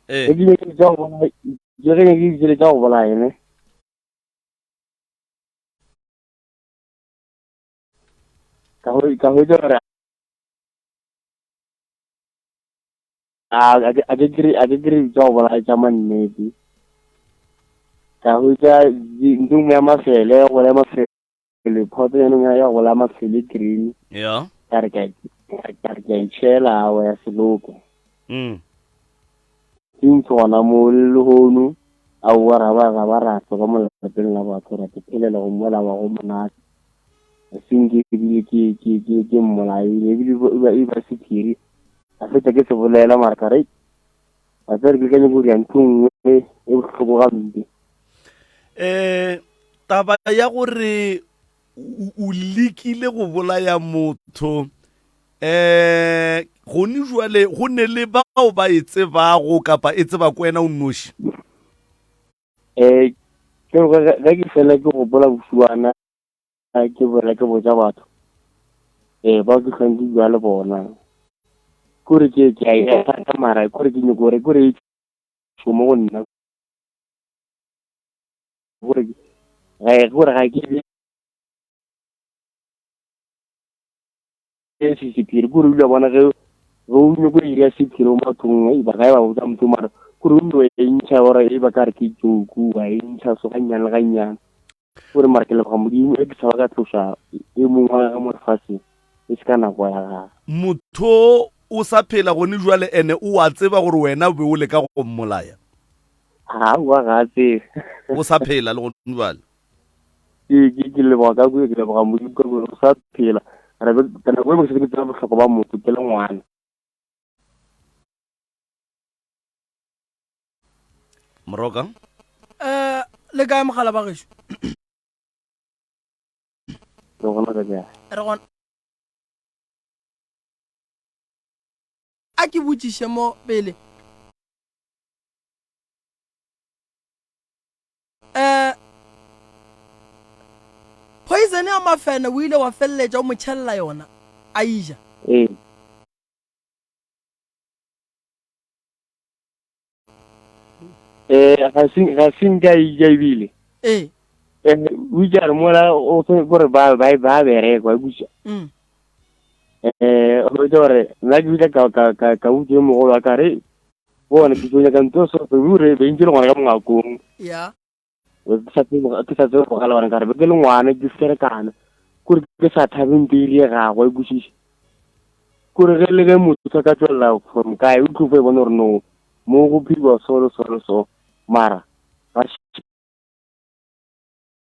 ee ke nyakile tsa go bolaya ke ge nyakile dilo tsa go bolaya ne ka ka hwetša gore a ke kry a ke kry tša go bolaya tša mannete ka hwetša ntho nngwe ya mafele ya go bolaya mafele photo yanong ya go bolaya mafele green ya ka re ka re ka itšhela wa ya seloko mm Since gona mo le lehono aowa ra ba ra ba ra tloga mo lapeng la batho ra iphelela go mola wa go monate. Since ebile ke ke ke ke mmolaile ebile e ba e ba sephiri ka fetša ke se bolela mara ka re wa tseba ke lekanye go dira ntho nngwe e bohloko gampe. Eh taba ya gore o lekile go bolaya motho um gone jwale go ne le bao ba e tsebago kapa e tseba ko wena o nnoši? Um ke ge ke fela ke gopola bošuana ke bolela ke botša batho um bao ke hlwang ke bua le bona kore ke ke a e rata mara kore ke nyoko gore kore e šomo go nna gore gore ga ke se sephiri kore o ile bona ge ge o nyoko ira sephiri mo bathong e ba ga e ba botsa motho mara kore o nno e ntšha gore e ba ka re ke joke wa e ntšha so gannyane le gannyane kore mara ke leboga modimo e ke sa ba ka tloša e mongwe wa gage mo lefatsheng e se ka nako ya gage. Motho o sa phela gone jwale ene o a tseba gore wena o be o leka go mmolaya? Aowa ga a tsebe. O sa phela le gone jwale? Ke ke ke leboga ka ke leboga Modimo ka gore o sa phela. Re be ka nako e ke tseba bohlokwa ba motho ke le ngwana. Moroka. Eh le kae mogala ba gešo? Re gona ka kae? Re gona. A ke botšiše mo pele. Eh, poison ya mafene o ile wa feleletša o mo tšhelela yona a ija? Ee. Eh, ga se ga se nka e ja ebile. Ee. Eh, o itse a re mola o gore ba ba ba bereka wa buša. Mm. Eh, o itse gore nna ke bile ka ka ka ka utlwe mogolo wa ka re bona ke tlo nyaka ntho so o re be ntse le gona ka mongakong. Ya. Ke sa tsebe ke sa tsebe go gala gona ka re be ke le ngwana ke ferekana. Kore ke sa thabe ntho e diregago e kwešiše. Kore ge le ge motho a ka tswelela from kae o tlo fo e bona gore no mo go phediwa so le so le so mara ba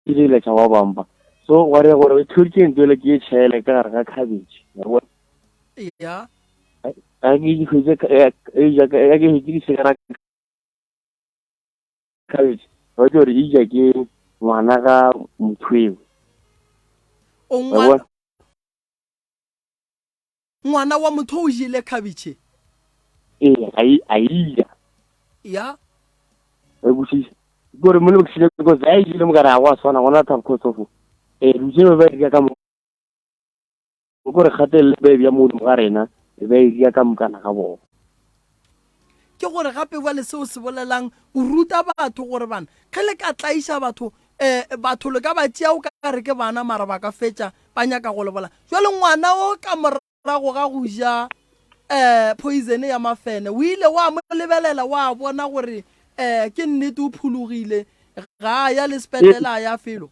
šireletša ba bangwe ba so gwa re gore ke ntho ele ke e tšhele ka gare ga cabbage wa bona ya ga ke di hwetše ga ke hwetše di sekana cabbage ba tlo gore e ja ke ngwana ga motho eo o ngwana Ngwana wa motho o jele khabitšhe. Ee, a e a e ja. Ya. E bosisa. Gore mo le bosile because a e jele mo kare ga go a tshwana gona tha because of eh dutse ba ba dira ka mo gore kgatelelo ba e bja mo godimo ga rena e ba e dira ka mokana ga bona. Ke gore gape bjale seo se bolelang o ruta batho gore bana ge le ka tlaiša batho um batho le ka ba tšea o ka re ke bana mara ba ka fetša ba nyaka go le bolaya. Jwale ngwana o ka morago ga go ja um poison ya mafene o ile wa mo lebelela wa bona gore um ke nnete o phologile ga a ya le sepetlele a ya felo.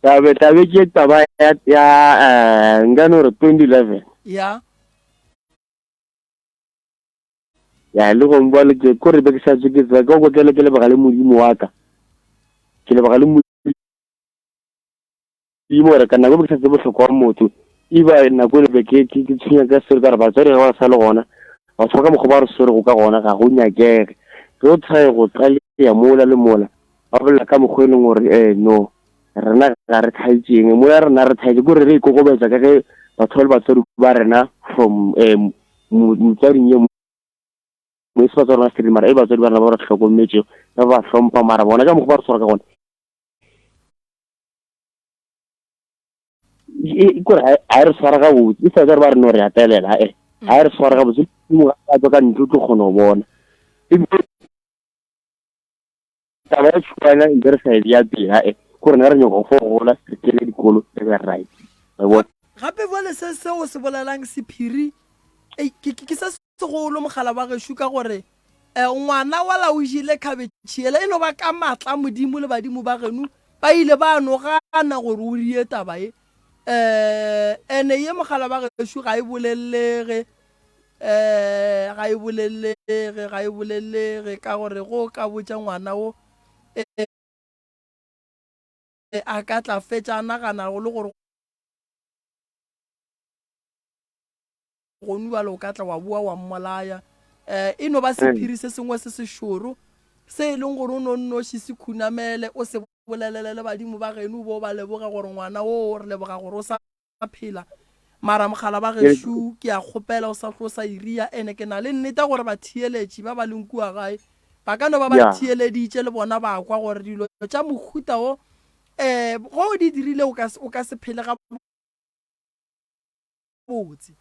Tabe tabe ke taba ya ya eh nka no re 2011. Ya. Ya le go mbona ke kore be ke sa tswe ke tseba ke go tlele ke leboga le modimo wa ka. Ke leboga le modimo gore ka nako be ke sa tsebe bohlokwa wa motho e ba nako le be ke ke ke tshwenya ka selo ka re batswadi ga ba sa le gona batho ba ka mokgwa ba re swerego ka gona ga go nyakege ge o try go tlaleya mola le mola ba bolela ka mokgwa e leng gore eh no rena ga re thaetšeng mola rena re thaetše kore re ikokobetsa ka ge batho ba le batswadi ba rena from um motswading ye mongwe se batswadi ba rena mara e batswadi ba rena ba re hlokometšego re ba hlompha mara bona ka mokgwa ba re swara ka gona e kore ga e re swara gabotse e sa re ba re no re atelela e ga e re swara gabotse modimo ga tswa ka ntlo tlo kgona go bona ebile taba ya tšhuana e re sa e bea pele e kore na re nyaka go fo gola re kene dikolo re be right wa bona gape bjale se seo se bolelang sephiri ke se segolo mogala wa gešo ka gore um ngwana wa la o jele khabetšhe yela e no ba ka maatla a Modimo le badimo ba geno ba ile ba no gana gore o die taba ye. Um ene ye mogala wa gešo ga e bolelege um ga e bolelege ga e bolelege ka gore go ka botša ngwana wo um a ka tla fetša a nagana le gore Gonu bjale o ka tla wa boa wa mmolaya. Um e no ba sephiri se sengwe se sešoro se e leng gore o no nnoši se khunamele o se bolelele le badimo ba geno o bo o ba leboge gore ngwana wo re leboga gore o sa phela. Mara mogala ba gešo ke a kgopela o sa hlo sa iria ene ke na le nnete gore batheeletši ba ba leng kua gae ba ka no ba ba theeleditše le bona ba kwa gore dilo tša mohuta wo um ge o di dirile o ka se phele ga botse.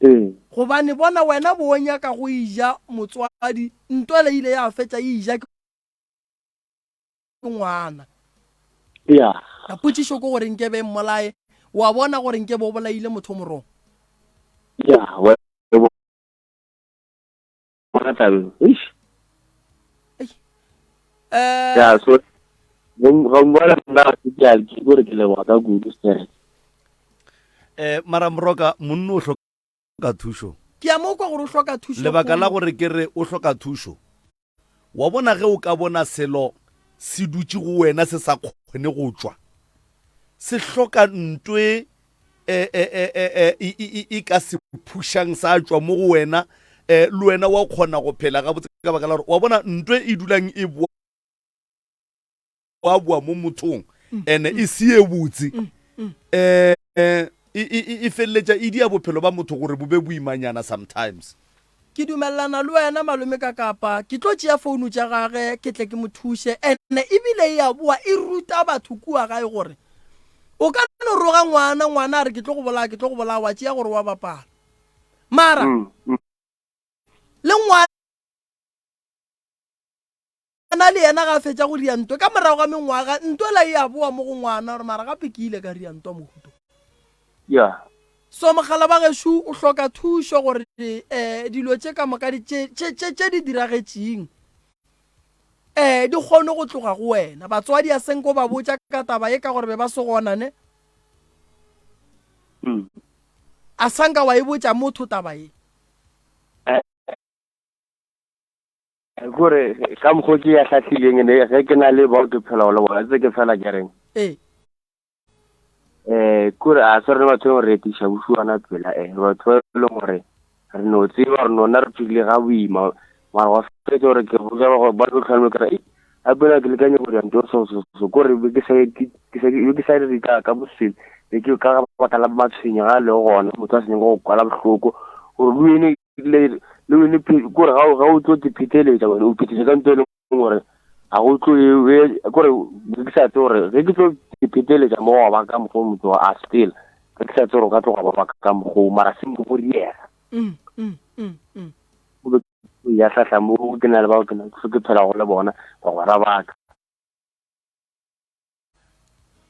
Ee. Gobane bona wena bo o nyaka go e ja motswadi, ntwele ile ya fetša e ja ke ngwana. Ya. Na potšišo ke gore nkebe e mmolaye, wa bona gore nkebe o bolaile motho o morong? Ya, wa bona tabeng. Eish. Eh, Ya, so ga mbona nna ke a ke gore ke leboga ka kudu sir. Eh, mara moroka monno o hloka thušo. Ke a mo kwa gore o hloka thušo. Lebaka la gore ke re o hloka thušo, wa bona ge o ka bona selo se dutše go wena se sa kgone go tšwa, se hloka ntwe e, e, e, e, e, e, e, e ka se phušang sa tšwa mo go wena um le wena wa kgona go phela gabotse ka baka la gore wa bona ntwe e dulang e boaboa mo mothong ene e se ye botse um e feleletša e dia bophelo ba motho gore bo be boimanyana sometimes Ke dumelelana le wena malome ka kapa ke tlo tšea founu tša gage ke tle ke mo thuše ene ebile e a boa e ruta batho kua gae gore o ka no roga ngwana ngwana a re ke tlo go bolaya ke tlo go bolaya wa tšea gore wa bapala mara Mm, mm. le ngwana. Ngwana le yena ga a fetša go ria ntwa, ka morago ga mengwaga, ntwa ela e a boa mo go ngwana gore mara gape ke ile ka ria ntwa mohuto. Yeah. So mogala ba gešo o hloka thušo gore eh, dilo tše ka moka di tše, tše, tše, tše di diragetšeng eh, di kgone go tloga go wena. Batswadi a senko ba botša ka taba ye ka gore be ba se gona ne. Mm. A sanka wa e botša motho taba ye. Eh, Kore ka mokgwa ke ya hlahlileng ne ge ke na le bao ke phelago le bona tse ke fela ke reng ee eh kore a se re batho ba re etiša bošuana pela eh batho ba e leng gore re no tseba gore nona re phedile ga boima mara wa fetsa gore ke botsa ba ba tlo tlhalome ke re a pela ke lekanye gore nto so so so kore be ke sa ke sa ke sa re ka ka bosele be ke ka baka la matshwenyo ga le gona motho a se nyaka go kwala bohloko gore le wene le le wene kore ga ga o tlo te pheteletša wene o phetetša ka nto e leng gore ga go tlo e kore ke sa tse gore ge ke tlo te pheteletša mo wa ba ka mokgwa motho a stela ge ke sa tse gore o ka tloga ba ba ka mokgwa mara se mo go diega mm, mm, mm, mm. ya hlahla mo ke na le bao ke na ke phela go le bona bagwera ba ka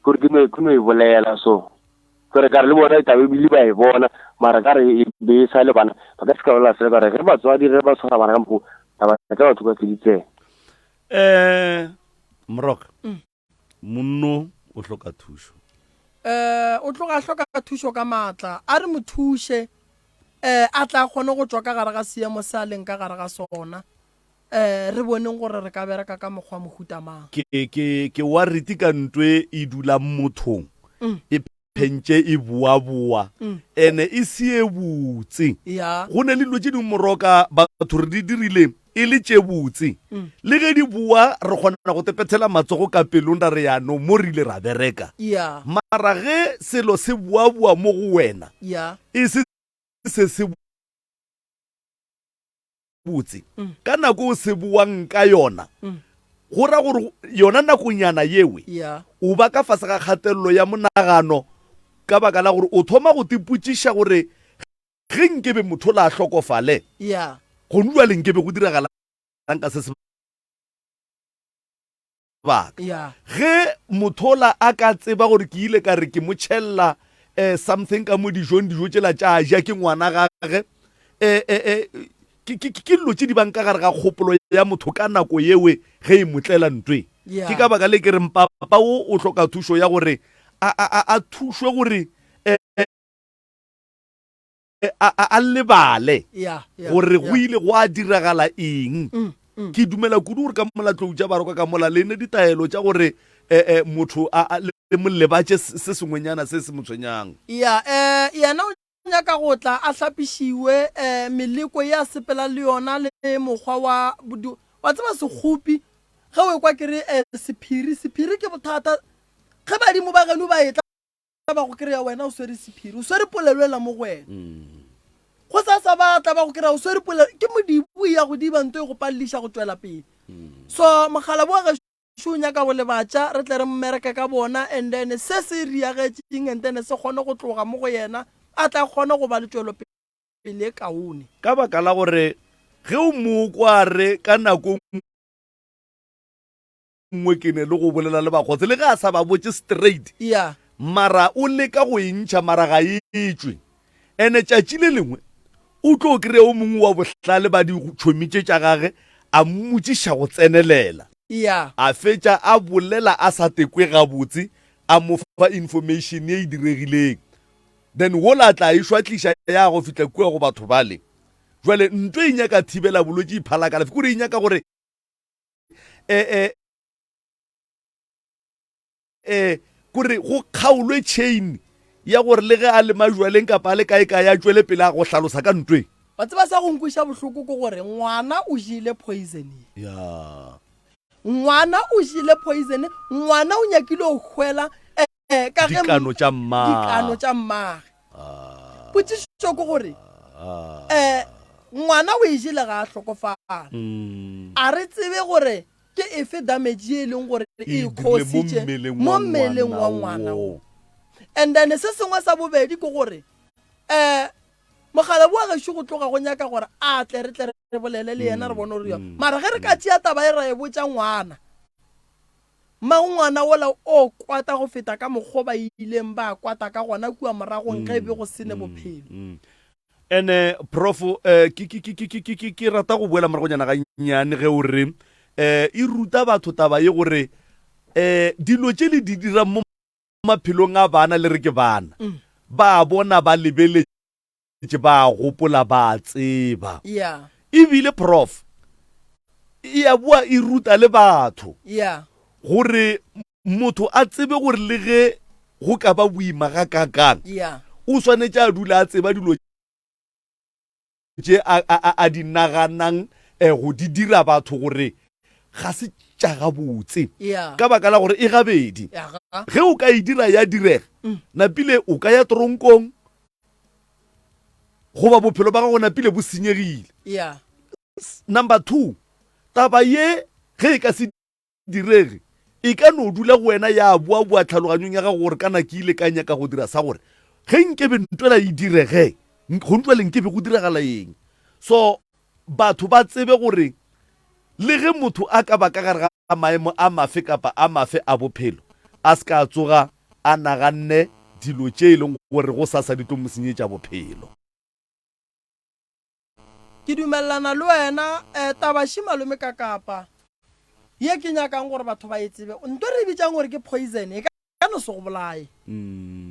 Kore ke no ke no e bolela so. Kore ka re le bona taba ebile ba e bona mara ka re e be e sa le bana ba ka se ka bolela selo ka re ge batswadi ge ba tshwara bana ka mokgo taba tsa batho ka se di tsene. Eh Moroka. Mm. Monno o hloka thušo. Eh o tloga a hloka thušo ka maatla. A re mo thuše eh a tla kgone go tšwa ka gare ga seemo se a leng ka gare ga sona. Eh, re boneng gore re ka bereka ka mokgwa mohuta mang. Ke, ke, ke worried ka ntwe e dulang mothong, Mm. e phentše e boaboa, Mm. ene e se e botse. Ya. Go ne le dilo tše dingwe moroka batho re di dirile e le tše botse. Mm. Le ge di boa re kgona go tepethela matsogo ka pelong ra re yanong mo re ile ra bereka. Ya. Mara ge selo se boaboa mo go wena, Ya. e se se se botse mm. ka nako o se boang ka yona mm. go ra gore yona nakonyana yewe yeah. o ba ka fase ga kgatelelo ya monagano ka baka la gore o thoma go tipotšiša gore ge nkebe motho la hlokofale yeah. gone jale nkebe go diragalang ka se se baka. Yeah. Ge mothola a ka tseba gore ke ile ka re ke mo tšhelela eh, something ka mo dijong, dijo tšela tša ja ke ngwana gage, eh, eh, eh, ke, ke, ke dilo tše di bang ka gare ga kgopolo ya motho ka nako yewe ge e mo tlela ntweng. Yeah. Ke ka baka le ke reng papa wo o hloka thušo ya gore a, a, a, a thušwe gore eh, a, a, a lebale Yeah, yeah, gore go yeah. ile go a diragala eng Mm, mm. ke dumela kudu gore ka mola tlou tša baroka ka mola le ne ditaelo tša gore eh, eh, motho a, a, le mo lebatše se se sengwenyana se se mo tshwenyang Ya, eh, yena o nyaka go tla a hlapišiwe eh, meleko ye a sepela le yona le mokgwa wa bodu- wa tseba sekgopi ge o ekwa ke re eh, sephiri sephiri ke bothata ge badimo ba geno ba etla ba go kry-a wena o swere sephiri o swere polelo ela mo go wena mm. go sa sa ba tla ba go kry-a o swere polelo ke modibo ya go diba nto e go paleliša go tšwela pele mm. so mogala boa gešo o nyaka go lebatša re tle re mmereke ka bona and then se se riagetšeng and then se kgone go tloga mo go yena a tla kgone go ba le tšwelopele e kaone ka baka la gore ge o mo kwa re ka nako nngwe ke ne le go bolela le bakgotse le ge a sa ba botše straight yeah. mara o leka go e ntšha mara ga e tšwe ene tšatši le lengwe o tlo kry-a o mongwe wa bohlale ba ditšhomi tše tša gage a mmotšiša go tsenelela yeah. a fetša a bolela a sa tekwe gabotse a mo fa information ye e diregileng then wola a tla e šwatliša ya go fihla kua go batho bale jwale nto e nyaka thibela bolwetši e phala kalafi kore e nyaka gore eh, eh, eh, kore go kgaolwe chain ya gore le ge a le majwaleng kapa a le kae kae a tšwele pele a go hlalosa ka ntweng wa tseba sa go nkweša bohloko ke gore ngwana o jele poison ya ngwana o jele poison ngwana o nyakile go hwela eh, ka ge dikano tša mmagwe dikano tša mmagwe Ah. potšišo ke gore Ah. um ngwana o e jele ga a hlokofala Mm. a re tsebe gore ke efe damage ye e leng gore E e dirile mo cause-itše mmeleng mo wa mmeleng wa ngwana ngwana wo. wo and then se sengwe sa bobedi ke gore um mogala wa gešo go tloga go nyaka gore a tle re tle re re bolele le yena re bone gore yo. Mara ge re ka tšea taba e ra e botša ngwana, mmago ngwana wola o kwata go feta ka mokgo ba ileng ba kwata ka gona kua moragong ge e be go se ne bophelo. Ene prof eh, ke, ke, ke, ke, ke, ke, ke, ke rata go boela moragonyana gannyane ge o re eh, e ruta batho taba ye gore eh, dilo tše le di dirang mo maphelong a bana le re ke bana ba bona ba lebeletše ba gopola ba tseba Yeah. ebile prof e ya boa e ruta le batho Yeah. gore Motho a tsebe gore le ge go ka ba boima gakaakang, Yeah. o swanetše a dula a tseba dilo tše a, a, a, a di naganang eh, go di dira batho gore ga se tša gabotse. Yeah. Ka baka la gore e gabedi. Aga. Ge o ka e dira ya direga, napile o ka ya toronkong goba bophelo ba gago napile bo senyegile. Yeah. Number 2, taba ye ge e ka se direge, e ka no dula go wena ya boaboa tlhaloganyong ya gago gore kana ke ile ka nyaka go dira sa gore ge nkebe ntwela e direge, go ntwele nkebe go diragala eng. So batho ba tsebe gore le ge motho a ka ba ka gare ga maemo a mafe kapa a mafe a bophelo, a se ka a tsoga a naganne dilo tše e leng gore gosasa di tlo mo senyetša bophelo. Ke dumelelana le wena. Eh, taba še malome ka kapa ye ke nyakang gore batho ba e tsebe. Nto re e bitsang gore ke poison e ka no se go bolaye.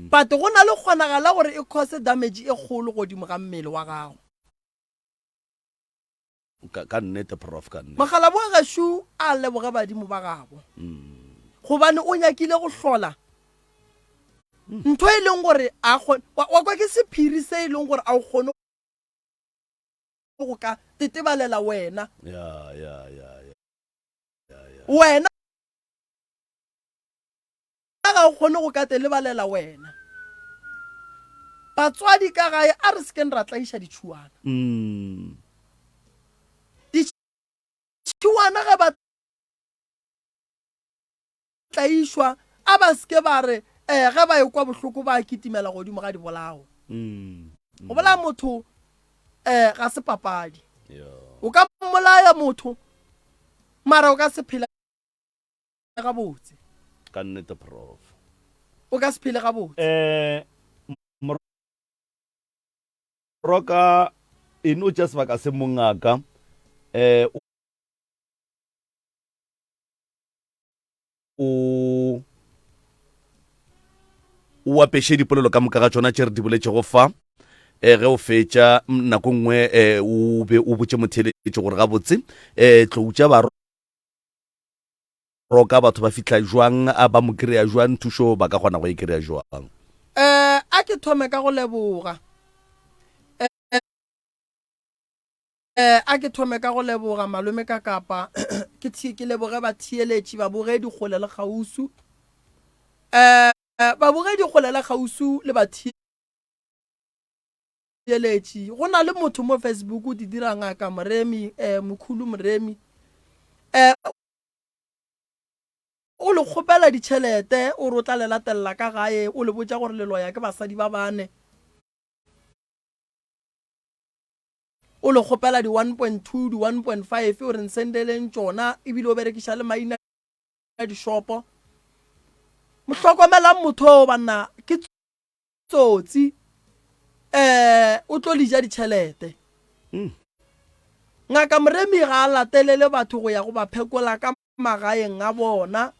But go na le kgonagala gore e cause damage e kgolo godimo ga mmele wa gago. Ka, ka nnete, Prof, ka nnete. Mokgalabje wa gešo a leboge badimo ba gabo gobane o nyakile go hlola ntho e leng gore a kgone, wa, wa kwa ke sephiri se e leng gore a o kgone go ka tetebalela wena. Ya, ya, ya, ya, ya, ya. Wena ga o kgone go ka telebalela wena. Batswadi ka gae a re sekeng ra tlaiša ditšhuana. Mm. Ditšhuana ge ba tlaišwa a ba seke ba re um ge ba ekwa bohloko ba kitimela godimo ga dibolao. Mm. Go bolaya motho um ga se papadi. O ka mmolaya motho mara o ka se phele gabotse. Ka nnete prof. O ka se phele gabotse. Eh Moroka e no tša sebaka se mongaka eh o o apeše dipolelo ka moka ga tšona tše re di boletšego fa e ge o fetša nako nngwe e o be o botše motheeletši gore gabotse e tlou tša ba roka batho ba fihla jwang a ba mo kry-a jwang thušo ba ka kgona go e kry-a jwang. Um a ke thome ka go leboga um a ke thome ka go leboga malome ka kapa ke ke leboge batheeletši babogedi kgole le kgausu um babogedi kgole le kgausu le batheeletši go na le motho mo Facebook o di dira ngaka Moremi um Mokhulu Moremi um o le kgopela ditšhelete o re o tla le latelela ka gae o le botša gore le loya ke basadi ba bane O le kgopela di 1.2, di 1.5, o re nsendeleng tšona, ebile o berekiša le maina a dishopo. Hlokomelang motho oo banna, ke tsotsi. Eh, o tlo le ja ditšhelete. Ngaka Moremi ga a latelele batho go ya go ba phekola ka magaeng a bona.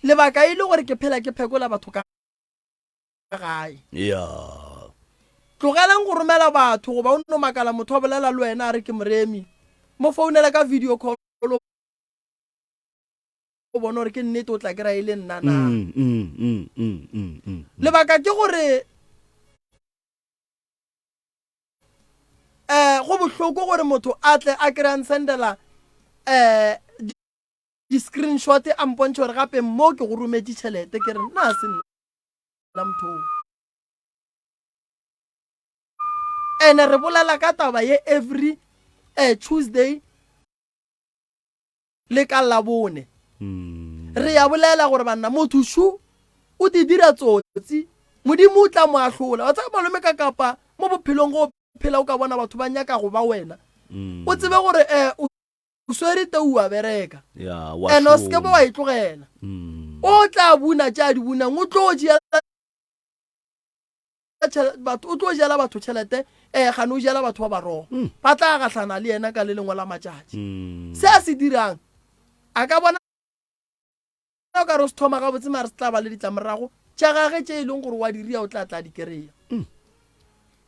Lebaka e le gore ke phela ke phekola batho ka gae. Ya. Tlogelang go romela batho goba o nno makala motho a bolela le wena a re ke Moremi. Mo founele ka video call o bone gore ke nnete o tla kry-a e le nna na. Mm, mm, mm, mm, mm, mm. Lebaka ke gore um go bohloko gore motho a tle a kry-a nsendela um di-screenshot a mpontšhe gore gape mo ke go rometše tšhelete ke re nna se nna motho oo. Ene re bolela ka taba ye every eh, Tuesday le ka Labone. Re ya bolela gore banna motho shu o di dira tsotsi, Modimo o tla mo ahlola. Wa tseba malome ka kapa mo bophelong go phela o ka bona batho ba nyaka go ba wena. O tsebe gore um o swere tau wa bereka. Ya, wa And o se ke šoma. ba wa e tlogela. O tla buna tše a di bunang, o tlo jela batho, o tlo jela batho tšhelete, eh, gane o jela batho ba barogo. Ba tla gahlana le yena ka le lengwe la matšatši. Se a se dirang, a ka bona o ka re o se thoma gabotse mare se tla ba le ditlamorago tša gage tše e leng gore wa di ria o tla tla di kry-a. Um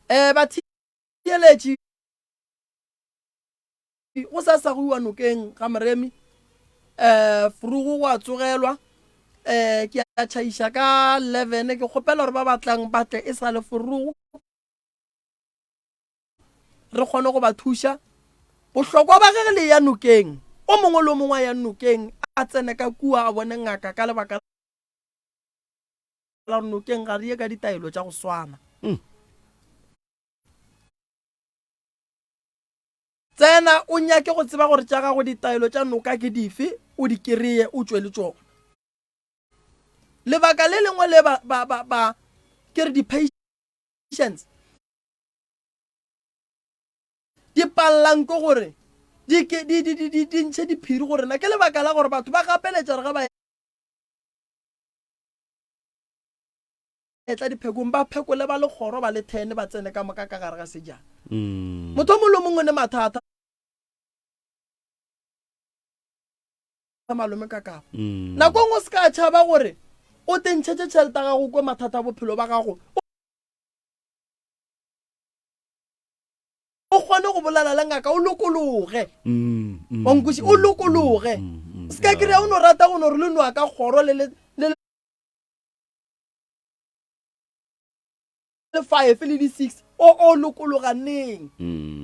batheeletši go sa sa go iwa nokeng ga Moremi um Frugu go a tsogelwa um ke a tšhaiša ka 11 ke kgopela gore ba batlang ba tle e sa le Frugu re kgone go ba thuša. Bohlokwa ba ge le ya nokeng, o mongwe le o mongwe a yang nokeng a tsene ka kua a bone ngaka ka lebaka la gore nokeng ga re ye ka ditaelo tša go swana. Mm. Tsena o nyake go tseba gore tša gago ditaelo tša noka ke dife, o di kereye o tšwe le tšona. Lebaka le lengwe le ba, ba, ba, ba ke re di-patients di pallang ke gore di ke di di di di ntšhe diphiri go rena ke lebaka la gore batho ba gapeletša gore ga ba etla diphekong ba phekole ba le kgoro ba le thene ba tsene ka moka ka gare ga sejana mm. motho o mongwe le mongwe ne mathata malome ka kapa mm. nako e nngwe o se ka tšhaba gore o tentšhetše tšhelete ya gago kwe mathata a bophelo ba gago o kgone go bolela le ngaka o lokologe mm, mm, wa nkuši o mm, lokologe se ka kry-a o no rata go no re le noa ka kgoro le le five le di-six o o lokologa neng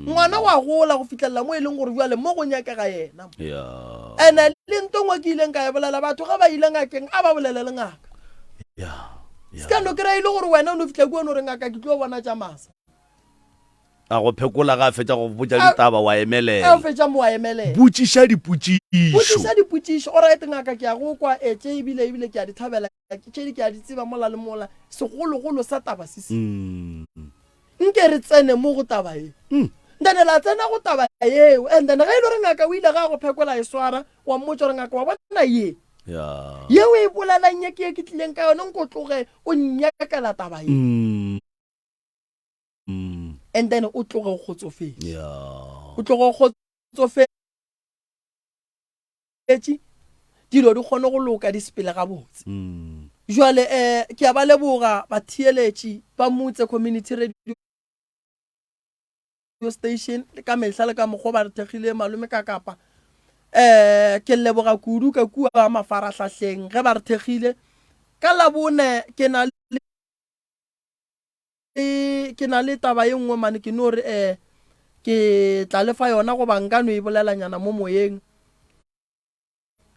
ngwana wa gola go fitlhelela mo e leng gore jale mo go nyakega yena ene le nto ngwe ke ileng ka e bolela batho ga ba ile ngakeng a ba bolele le ngaka se ka no kry-a e le gore wena o no fitlha kua no re ngaka ke tlo bona tša masa A go phekola ga a fetša go botša ditaba wa emelela. A fetša mo wa emelela. Botšiša dipotšišo. Botšiša dipotšišo. Alright ngaka ke a go kwa e tše ebile ebile ke a di thabela tše ke a di tseba mola le mola segologolo sa taba se se. Mm. Nke re tsene mo go taba e. Mm. Then la tsena go taba yeo and then ge e le gore ngaka o ile ga go phekola e swara wa mmotša gore ngaka wa bona ye. Yeah. Ye o e bolelang ye ke ye ke tlileng ka yone nko tloge o nnyakela taba ye. Mm. And then o tloge o kgotsofetše. Yeah. O tloge o kgotsofetše dilo di kgone go loka di sepele gabotse. Mm. Jwale eh ke a ba leboga batheeletši ba Motse Community Radio Station le ka mehla le ka mokgwa ba re thekgile malome ka kapa. Eh ke leboga kudu ka kua mafarahlahleng ge ba re thekgile. Ka Labone ke na le Ke na le taba ye nngwe mane ke no re um ke tla le fa yona goba nka no e bolelanyana mo moyeng.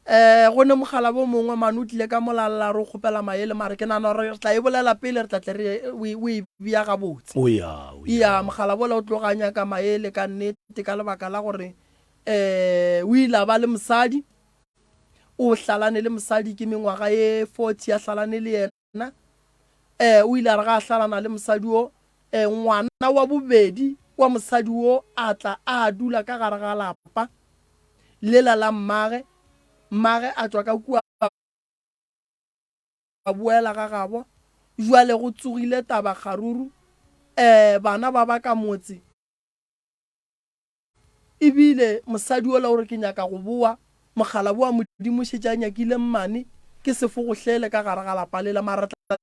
Um go ne mogala bo mongwe mane o tlile ka molalla re o kgopela maele mare ke nagana gore re tla e bolela pele re tla tle re o e bea gabotse. O ya, o ya. Mogala bola o tloga a nyaka maele ka nnete ka lebaka la gore um o ile a ba le mosadi, o hlalane le mosadi ke mengwaga ye 40 a hlalane le yena. Yena eh, o ile a re ga a hlalana le mosadi wo, eh, ngwana wa bobedi wa mosadi wo a tla a dula ka gare ga lapa lela la mmage. Mmage a tšwa ka kua a boela ga gabo. Bjale go tsogile taba kgaruru, eh, bana ba ba ka motse. E bile mosadi wola o re ke nyaka go bowa, mogala bowa Modimo šetše a nyakile mmane, ke sefogohlele ka gare ga lapa lela, mara re tla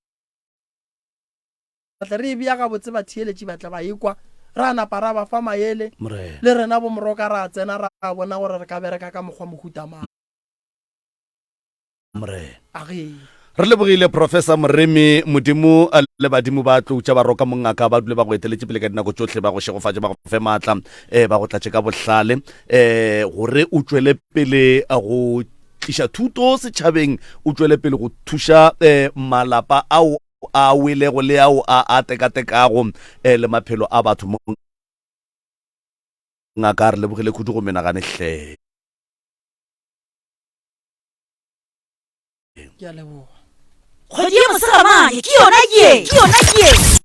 tle re e bea gabotse batheeletši ba tle ba e kwa, ra napa ra ba fa maele, le rena bomoroka ra tsena ra bona gore re ka bereka ka mokgwa mohuta mang. Morena. Agee. Re lebogile Professor Moremi, Modimo le badimo ba tlo tša baroka mongaka ba dule ba go eteletše pele ka dinako tšohle, ba go šegofatše, ba go fe maatla, eh, ba go tlatše ka bohlale, eh, gore o tšwele pele go tliša thuto setšhabeng, o tšwele pele go thuša eh, malapa ao a welego le ao a a tekatekago eh, le maphelo a batho. Mongaka, re lebogile kudu go menagane hle. Ke a leboga. Kgwedi ya Mosegamanye ke yona ye, ke yona ye.